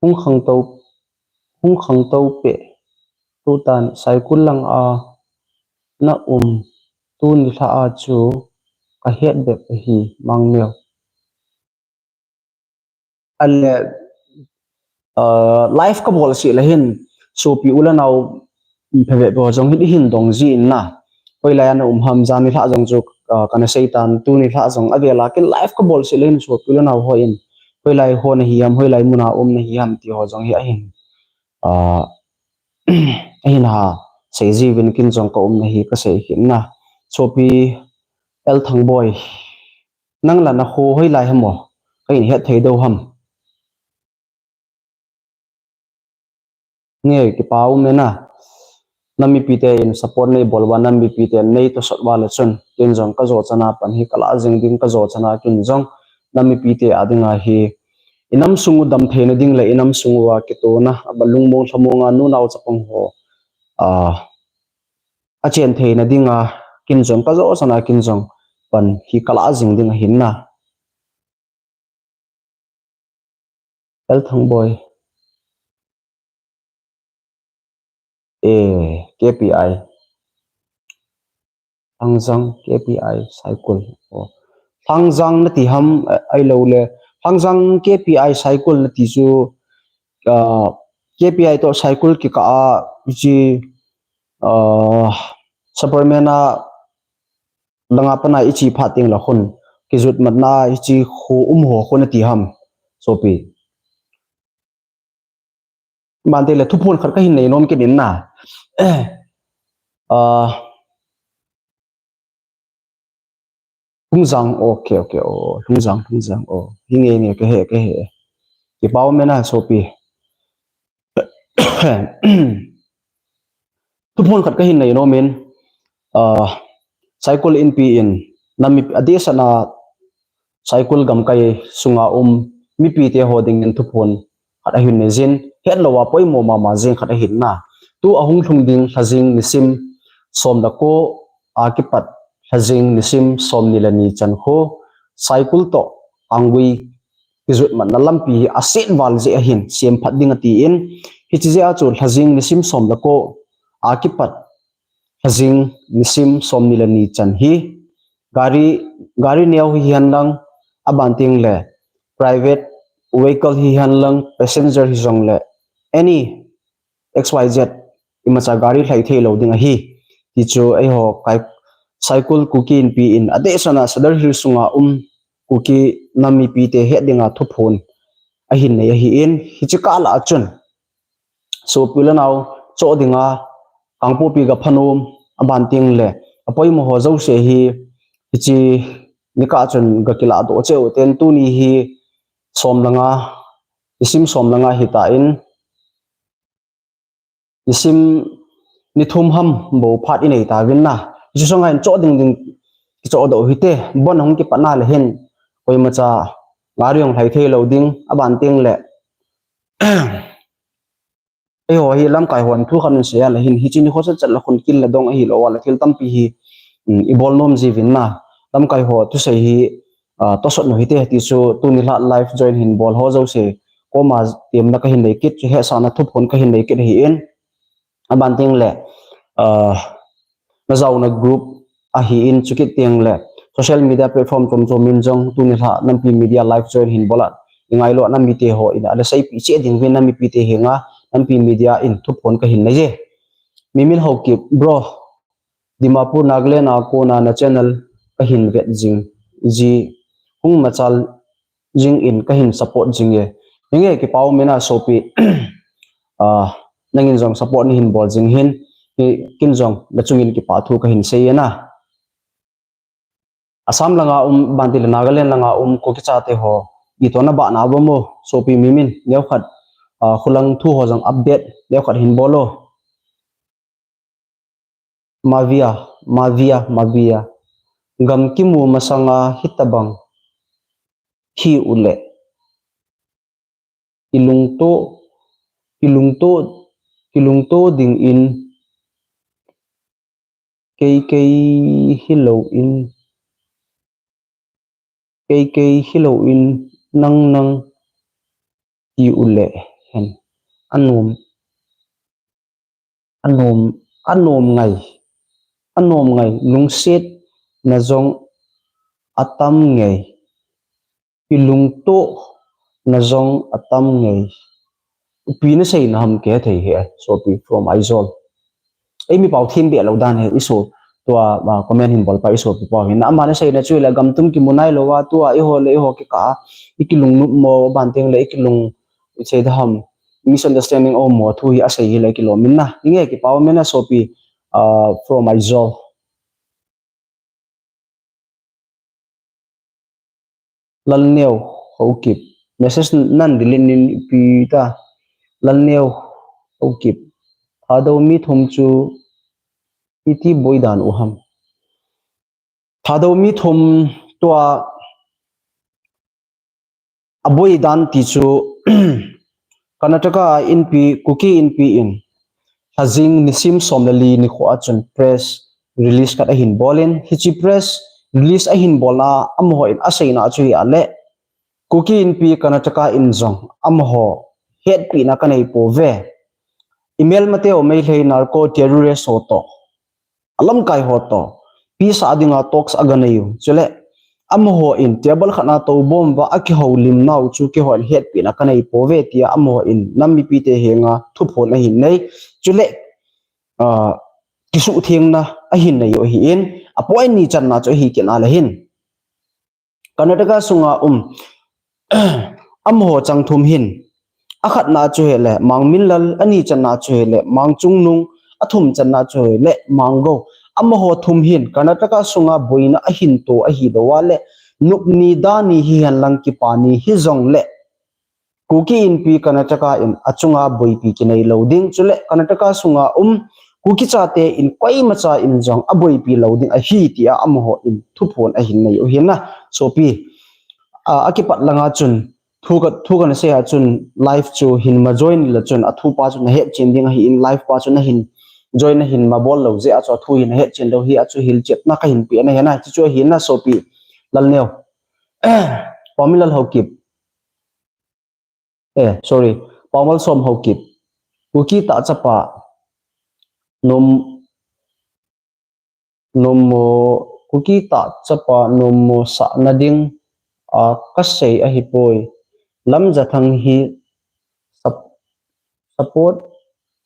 Hung khangtou, hung khangtou peh, tutan Saikul langa na um, tuni lha a chu kahet bep ahi, Mangmeo. Ale, ah, live kabol seh le hin, sopi u le nao, phabep ho jong hi ihin dong jin na. Hoilai a na um ham, jan nilhah jong chu, ah, kana seitan, tuni lhah jong avel a kin live kabol seh le hin sopi u le nao hon, hoilai ho nahi ham, hoilai mun a um nahi ham ti ho jong hi ahin, ah, ahin ha sei jiuvin kin jong ka umna hi kasei kit na. Sopi L Thangboi, nang la nakho hoilai ham o, kahin het thei diu ham. Nge, kipa ume na. Nam mipi te in support nei bol uva, nam mipi te nei tosot uva le chun, ken jong ka jo chana pan hi ka la jing ding, ka jo chana kin jong nam mipi te a dinga hi, i nam sung u dam theina ding le i nam sung uva kitona, aba lungmong lhamong a nunao chapang ho, a, a chen theina dinga kin jong ka jo chana kin jong pan hi ka la jing ding ahin na. L Thangboi. E, K P I. Thangjang K P I Saikul. O. Thangjang nati ham, a, ahilou le. Thangjang K P I Saikul nati chu, a, K P I to Saikul kikah a, hichi, a, Superman a, langa pana i chi phat teng le khun, kijutmatna i chi khu um ho khun ati ham, sopi. Mante le thuphon khat ka hin nei nom kit in na. Eh, ah, Lhungjang, okay, okay, oh, Lhungjang, Lhungjang, oh, hi nge nge ka he, ka he. Kipa ume na, sopi. Thuphon khat ka hin nei nom in, ah, Saikul Inpi in, nam mi, adeh sehna Saikul gamkai sunga um mipi te ho dingin thuphon khat ahin nei jin, hetlou a poimo mama jing khat ahin na. Tu ahung lhung ding lhajing nisim som le ko a kipat lhajing nisim som ni le ni chan khu Saikul to Anggui kijutmatna lampi hi aset val jeh ahin, sem phat ding ati in, hichi jeh a chu lhajing nisim som le ko akipat lhajing nisim somni le ni chan hi gari, gari neo hihen lang, aban teng le private vehicle hihen lang, passenger hijongle any X Y Z imacha gari lhai thei lou ding ahi. Ti chu eiho kai Saikul Kuki Inpi in adeh sana Sadar Hills sunga um Kuki nam mipite het dinga thuphon ahin nei ahin, hiche kah lah a chun sopi le nao choh dinga Kangpokpi ga phanom aban teng le apoimo ho jouse hi hiche nikah chun ga kilah doh cheh u ten, tuni hi som le nga, nisim som le nga hita in, nisim ni thum ham bou phat inei tauvin na. Hiche sunga hin choh ding ding kichoh doh hite, bon hung kipat na le hin koimacha gari hung lhai thei lou ding, aban teng le eiho hi lamkai hon thu khat in sei a le hin, hiche nikho chat chat la khun kil le dong ahilou a le thil tampi hi, um, i bol nom jiuvin na. Lamkai ho thusei hi, ah, tosot nu hite ti chu tuni lha live join hin bol ho jouse koma temna kahin nei kit, chu hetsahna thuphon kahin nei kit ahin, aban teng le, ah, na jaona group ahin, chukit teng le social media platform chom chom in jong tuni lha Nampi Media live join hin bol a, i ngailut na mite ho in a le seipi cheh ding uvin na mipite henga Nampi Media in thuphon kahin nei e. Mimin Haokip bro, Dimapur Nagaland a kona na channel kahin vet jing ji, hung machal jing in kahin support jing e. Hinge, kipa um e na sopi. Ah, nangin jong support nahin bol jing hin, hi kin jong na chungin kipa thu kahin sei e na. Assam langa um, aban teng le Nagaland langa um Kuki chate ho, ito na bah na bom o, sopi Mimin, neokhat, ah, khulang thu ho jong update neokhat hin bol o. Mavia, Mavia, Mavia. Gam kimu masanga hitabang hi u le, kilungto, kilungto, kilungto ding in, kei kei hilou in, kei kei hilou in, nang nang ti u le hen. Anom, anom, anom ngai, anom ngai, lungsetna jong atam ngai, kilungtona jong atam ngai. Ipi na seina ham kei thei he, sopi from Aizawl. Eimi pau thim be lou dan he, i so, tua, ah, comment hin bol pa i sopi pau hin. Ama na seina chu le gam tum kimu nailou a, tua eiho le eiho kikah a i kilungnop mo, aban teng le i kilung, i sei da ham, misunderstanding o mo, thu hi asei hi le kilom in na. Hinge, kipa um e na sopi, ah, from Aizawl. Lalneo Haokip. Message nan delete nin ipi ta. Lalneo Haokip. Thadou mi thum chu iti boi dan u ham. Thadou mi thum tua aboi dan ti chu Karnataka Inpi, Kuki Inpi in lhajing nisim som le li nikho a chun press release khat ahin bol in, hiche press release ahin bolna amaho in aseina chu hi a le, Kuki Inpi Karnataka in jong amaho hetpina kanei pouve. Imelmateu Meitei narco terrorist ho toh, alamkai ho toh, peace a dinga talks aga nei u. Chule, amaho in table khat na toubom uva akihoulim nau chu keiho in hetpina kanei pouve tia amaho in nam mipite henga thuphon ahin nei. Chule, ah, kisuhthengna ahin nei u ahin, apoint ni channa chu ahi kit na le hin. Karnataka sunga um, amaho chang thum hin, akhatna chu hi le Mang Minlal, ani channa chu hi le Mang Chungnung, athum channa chu hi le Mang Go. Amaho thum hin Karnataka sunga boina ahin to ahilou a le, nupni dani hihen lang kipani hijongle, Kuki Inpi Karnataka in achunga boipi kinei lou ding. Chule Karnataka sunga um Kuki chate in koimacha in jong aboipi lou ding ahi tia amaho in thuphon ahin nei u ahin na. Sopi, ah, akipat langa chun thu ka, thu kana sei a chun live chu hin ma join le chun athu pa chu nahet chen ding ahin, live pa chu nahin join nahin ma bol lou jeh a chu athu hin nahet chen lou hi a chu hilchetna kahin pe na ahi na, chu chu ahi na sopi. Lalneo. Paominlal Haokip. Eh, sorry. Paomalsom Haokip. Kuki ta chapa. nom, nommo, Kuki tah chapa nommo sahna ding a kasei ahipoi. Lamjathang hi sup-, support,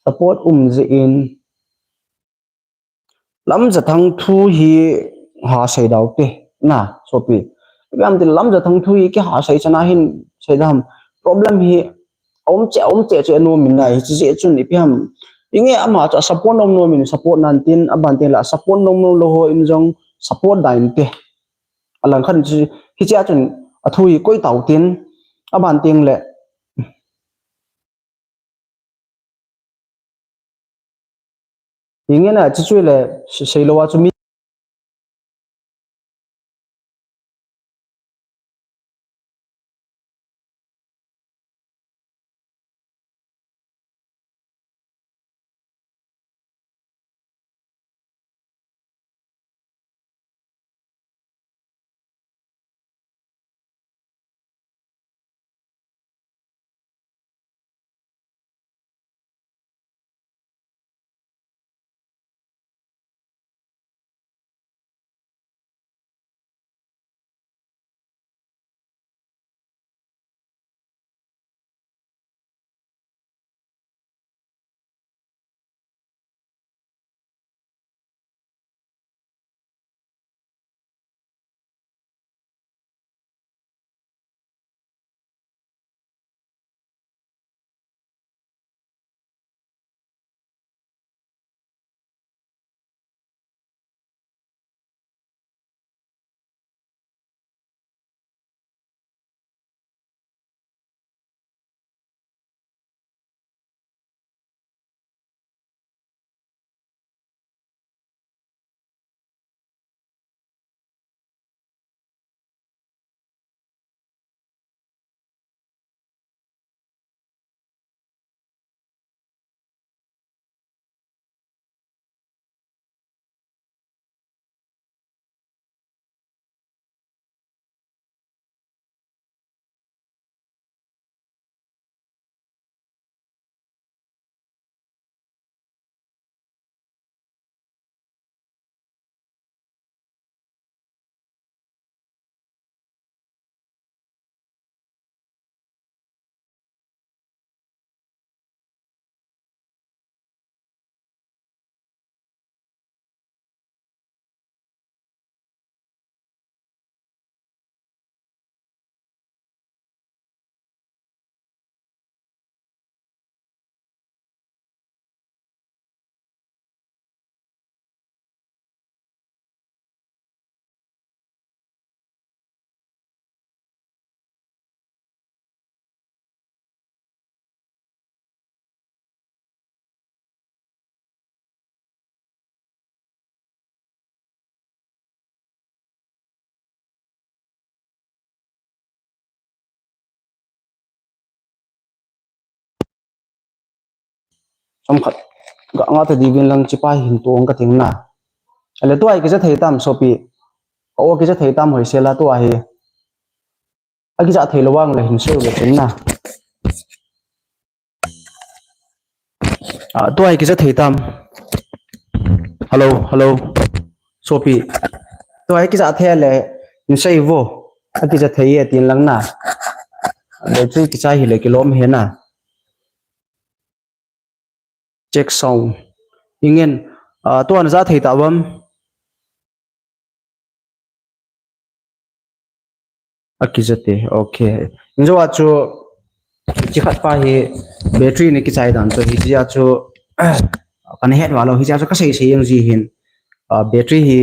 support um jeh in, Lamjathang thu hi ha sei dau te, na, sopi. Ipi ham ti Lamjathang thu hi kiha sei chana hin sei dam. Problem hi aum che, aum che che nom in na, hiche jeh chun ipi ham. Inge ama chu support nom nom in support nan tin, aban tin la support nom nom lou ho in jong support da inte. Alang khat chu, hiche a chun athu hi koi tau tin, aban tin le. Inge na, chu chu le, se-, seilou a chu mi. Chomkhat ga nga ta diuvin lang, chepa hin tong ka ting na. Ale tua hi kija thei tam, sopi. Ka o kija thei tam, hoisel a tua hi. Akija thei lou vang le hin sei u le chun na. Ah, tua hi kija thei tam. Hello, hello. Sopi. Tua hi kija thei le hin sei vo. Akija thei e tin lang na. Le chu kija hi le kilom he na. Check sound. Ingen, ah, tua na ja thei ta vam. Akija te, okay. Injo a chu, chi khat pa hi battery ni kichai dan chu, hiche a chu, kana het va lou, hiche a chu ka sei sei jeng ji hin, ah, battery hi,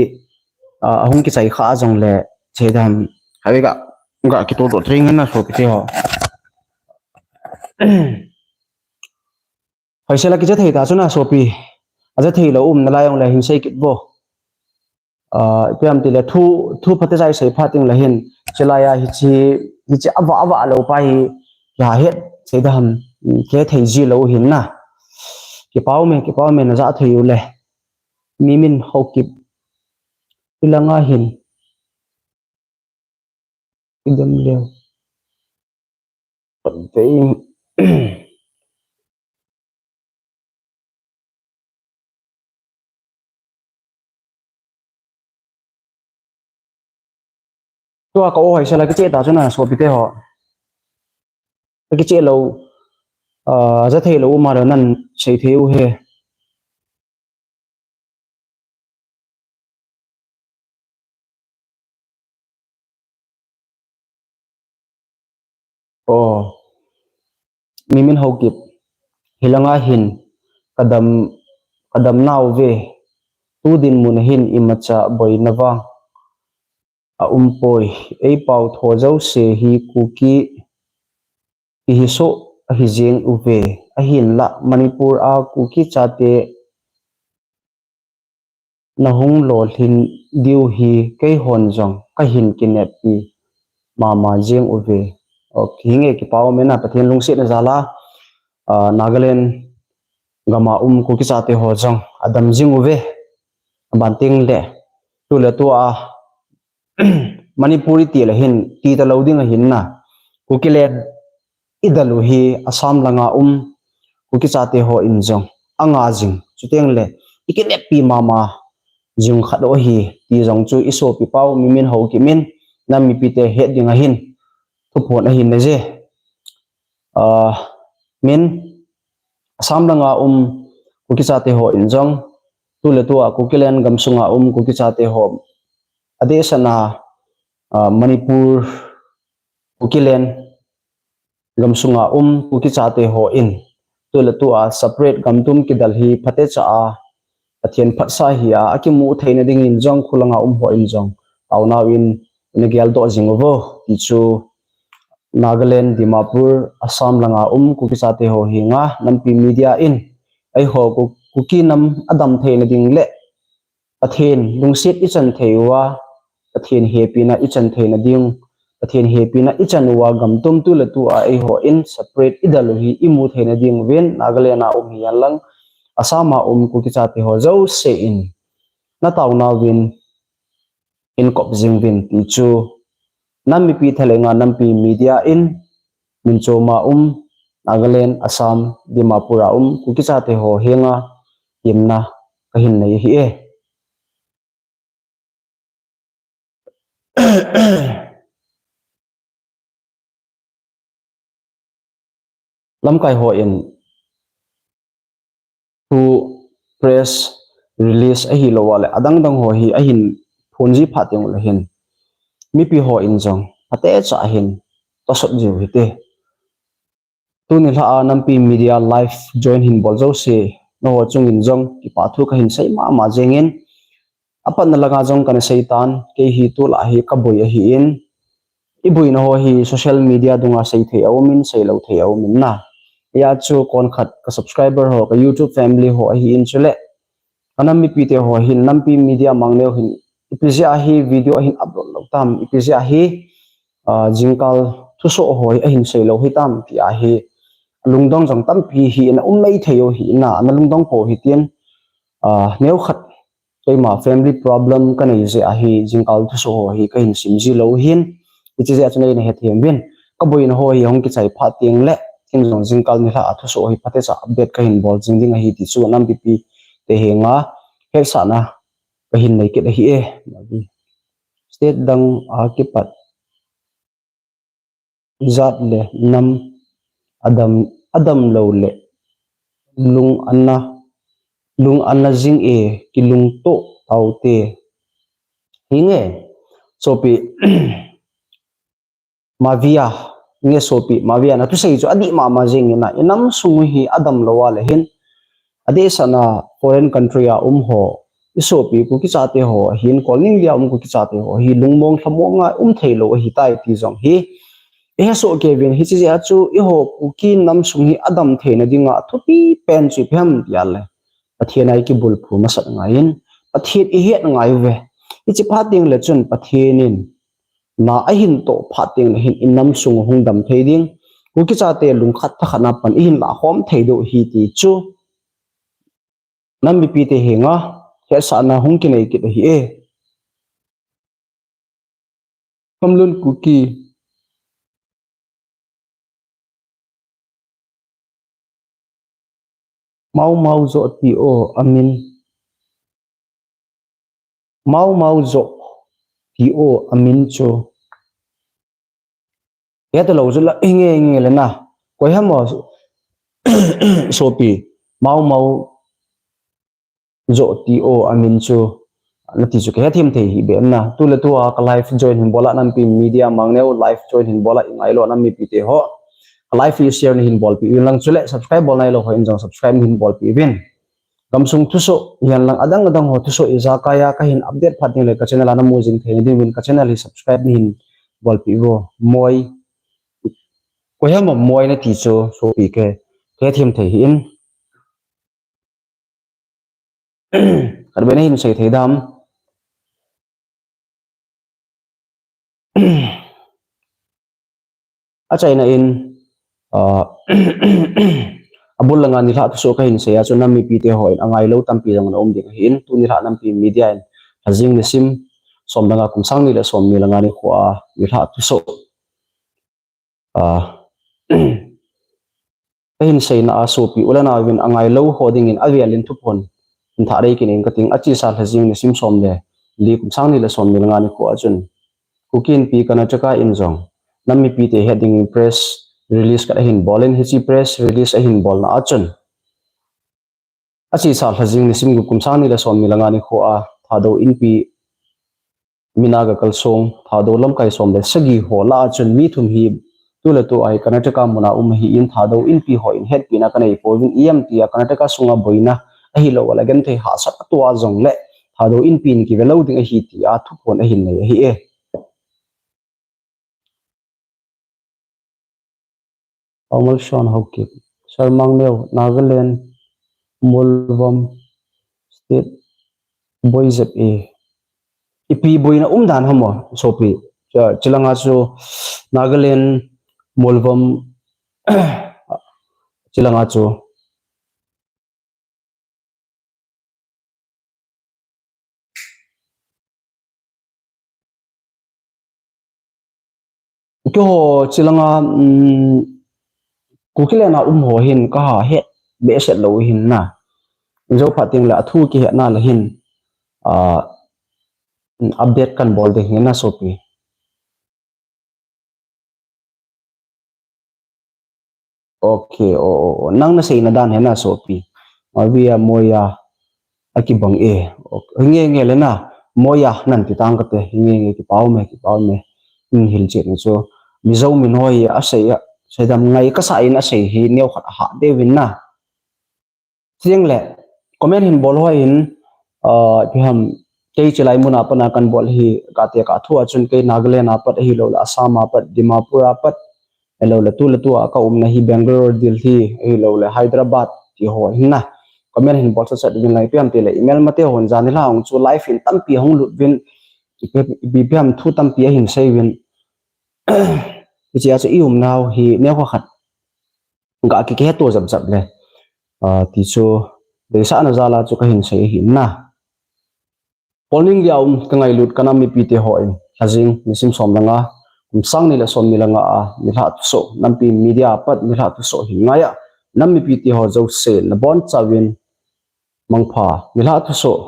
ah, ahung kichai kha jong le, che dan, hai ga, ga kito to tring na sopi te ho. Hoisel a kija thei ta chu na sopi. Aja thei lou um nalai jong le hin sei kit vo. Ah, ipi ham ti le thu, thu phatecha i sei phat ding le hin. Chulai a hiche, hiche ava, ava lou pa hi, ya het, sei da ham, ke thei ji lou hin na. Kipau me, kipau me na ja thei u le. Mi min Haokip. Ilang a hin. Idem leo. Patei. Tua ka o hai sela kiche ta chu na sopite ho. Kiche lou, ah, ja thei lou ma lo nan sei thei u he. O, Mimin Haokip, hilanga hin kadam, kadam nau ve, tu dinmun a hin imacha boina vang a um poi, ei pau tho jouse hi Kuki ihi so ahi jeng uve, ahinla Manipur a Kuki chate na hung lolhin diu hi keihon jong kahin kineppi mama jeng uve. Ok, hinge kipa um e na, Pathen lungsetna jal a, ah, Nagaland gam a um Kuki chate ho jong adam jing uve. Aban teng le, tu le tu a, Manipur iti le hin, ti ta lou ding ahin na. Kukiland idal u hi Assam langa um Kuki chate ho in jong anga jing. Chuteng le, ikineppi mama jing khat u ahi, ti jong chu isopi pau Mimin Haokip in, nam mipite het ding ahin thuphon ahin nei je. Ah, min Assam langa um Kuki chate ho in jong, tu le tu a Kukiland gamsunga um Kuki chate ho, adeh sena, ah, Manipur, Kukiland gamsunga um Kuki chate ho in, tu le tu a separate gamtum kidal hi phatecha a, Pathen phatsah hi a, akimu theina dingin jong khulanga um ho in jong, taonau in, ina geldoh jing uvo, ti chu Nagaland, Dimapur, Assam langa um Kuki chate ho henga, nampi media in, eiho Ku-, Kuki nam adam theina ding le, Pathen lungset ichan thei uva, Pathen hepina ichan theina ding, Pathen hepina ichan uva gamtum tu le tu a eiho in separate idal u hi imu theina ding uvin, Nagaland a um hihen lang, Assam a um Kuki chate ho jouse in, na taonauvin, in kop jing uvin ti chu, nam mipi thalenga nampi media in, min choma um, Nagaland, Assam, Dimapur a um Kuki chate ho henga, himna kahin nei ahi e. Lamkai ho in thu press release ahilou le adang dang ho hi ahin phonji phat teng le hin, mipi ho in jong phatecha ahin tosot jiu hite. Tuni lha a nampi media live join hin bol jouse, nangho chungin jong kipa thu kahin sei mama jengin, apatna langa jong kana sei tan, kei hi tulai hi kaboi ahin, iboina ho hi social media dunga sei thei aumin, seilou thei aumin na. Hia chu kon khat ka subscriber ho, ka YouTube family ho ahin chule, kanam mipite ho hin, nampi media mangneo hin, ipi jeh a hi video ahin upload lou tam, ipi jeh a hi, ah, jingkal thusoh ho hi ahin seilou hitam, ti ahi, lungdong jong tampi hi, ana um maithei u hi, na, ana lungdong pou hitin, ah, neokhat, keima family problem kanei jeh a hi, jingkal thusoh ho hi kahin simji lou hin, hiche jeh a chu neina hethem uvin, kaboina ho hi hung kichai phat teng le, ken jong jingkal nilhah a thusoh hi phatecha update kahin bol jing ding ahi ti chu, nam mipite henga, hetsahna kahin nei kit ahi e. State dang a kipat jat le nam adam, adam lou le lung ana, lung ana jing e, kilungto taute. Hinge, sopi, Mavia, nge sopi, Mavia, na thusei chu adih mama jing ina, inam sung hi adam lou a le hin, adeh sena foreign country a um ho, isopi Kuki chate ho, hin Kolning dia um Kuki chate ho hi lungmong lhamong a um theilou ahitai ti jong hi ihesoh kei uvin, hiche jeh a chu eiho Kuki nam sung hi adam theina dinga athupi pen chu ipi ham tia le, Pathen a ikibulphu masat ngaiyin, Pathen ihet ngai uve. Hiche phat teng le chun Pathen in na ahin toh phat teng le hin inam sung hung dam thei ding, Kuki chate lungkhat thakhat na pan ihin lahkhom thei diu ahi ti chu, nam mipite henga hetsahna hung kinei kit ahi e. Kamlun Kuki. Mau Mau Jo ti o amin. Mau Mau Jo ti o amin chu. Heta lou chu la, inge, inge le na. Koi ham o, sopi, mau, mau, jo ti o, amin chu, nati chu, kahe thim thei hi be na. Tu le tu a, ka live join hin bol a, nampi media mang neo, live join hin bol a, i ngai lo, nam mipi te ho. Ka live hi share ni hin bolpi, i lang chu le, subscribe bol nai lo ho, in jong subscribe ni hin bolpi vin. Gamsung thusoh, hihen lang adang adang ho thusoh ijakai a kahin update phat ding le ka channel a namu jing thei ding uvin ka channel hi subscribe ni hin bolpi vo. Moi. Koi ham o moi nati chu sopi ke. Kahe thim thei hi in. Khat be na hin sei thei dam. Achaina in, ah, abul langa nilhah thusoh kahin sei a chu nam mipi te ho in angai lo tampi jong ana um ding ahin, tu nilhah nampi media in lhajing nisim som langa kum sang ni le som ni langa nikho a nilhah thusoh, ah, kahin seina a sopi u le nao vin angai lo ho ding in avel in thuphon hin thah dei kit in kating, achesa lhajing nisim som le li kum sang ni le som ni langa nikho a chun Kuki Inpi Karnataka in jong nam mipi te het ding in press release khat ahin bol in, hiche press release ahin bolna a chun achesa lhajing nisim gup kum sang ni le som ni langa nikho a Thadou Inpi mina ga kalsong Thadou lamkai som le sagi ho lah a chun mi thum hi tu le tu a hi Karnataka muna um ahin Thadou Inpi ho in hetpina kanei pouvin, i em tia Karnataka sunga boina ahilou le genthei hahsat atoh a jong le Thadou Inpi in kive lou ding ahi tia thuphon ahin nei ahi e. Paomal Suan Haokip. Sir Mangneo, Nagaland, Molvom State, boi jep e. Ipi boina um dan ham o, sopi. Chu, chulanga chu, Nagaland, Molvom, chulanga chu. Keiho chulanga, um, Kuki le na um ho hin kaha het behseh lou hin na. Jou phat teng le athu kihetna le hin, ah, update kan bol ding hin na sopi. Ok, o, o, o. Nang na seina dan hi na sopi. Mavia moya akibang e. Ok. Hinge nge le na. Moya nan ti tang kate. Hinge nge kipau me, kipau me. In hil chet ni chu. Mizo min hoi a sei a. Seidam ngai kasa in asei hi neo khat a ha deuvin na. Chuteng le, comment hin bol hoi in, ah, ipi ham, kei chilai muna pat na kan bol hi, kate ka thu a chun kei Nagaland a pat ahilou le, Assam a pat, Dimapur a pat, ahilou le, tu le tu a ka umna hi Bangalore, Delhi, ahilou le, Hyderabad, ti ho hin na. Comment hin bol sat sat uvin lang, ipi ham ti le, email mate hon jan nilhah hung chu live in tampi hung lut uvin, ipi, ipi, ipi ham thu tampi ahin sei uvin. Hiche a chu i umnau hi, neo khat. Ga ki, kihe to jap jap le. Ah, ti chu, deisahna jal a chu kahin sei ahi na. Kolning lia um ka ngailut ka nam mipi te ho in, lhajing, nisim som langa, kum sang ni le som ni langa a, nilhah thusoh, nampi media a pat, nilhah thusoh hin ngai a, nam mipi te ho jouse, nabonchauvin, mangpha, nilhah thusoh,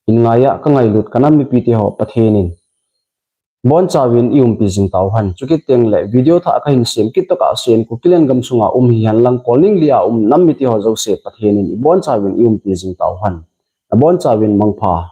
hin ngai a, ka ngailut ka nam mipi te ho, Pathen in, bonchauvin i umpi jing tauhen. Chukit teng le video thah kahin sem kit tokah sen, Kukiland gamsunga um hihen lang, Kolning lia um nam mite ho jouse Pathen in i bonchauvin i umpi jing tauhen. Nabonchauvin mangpha.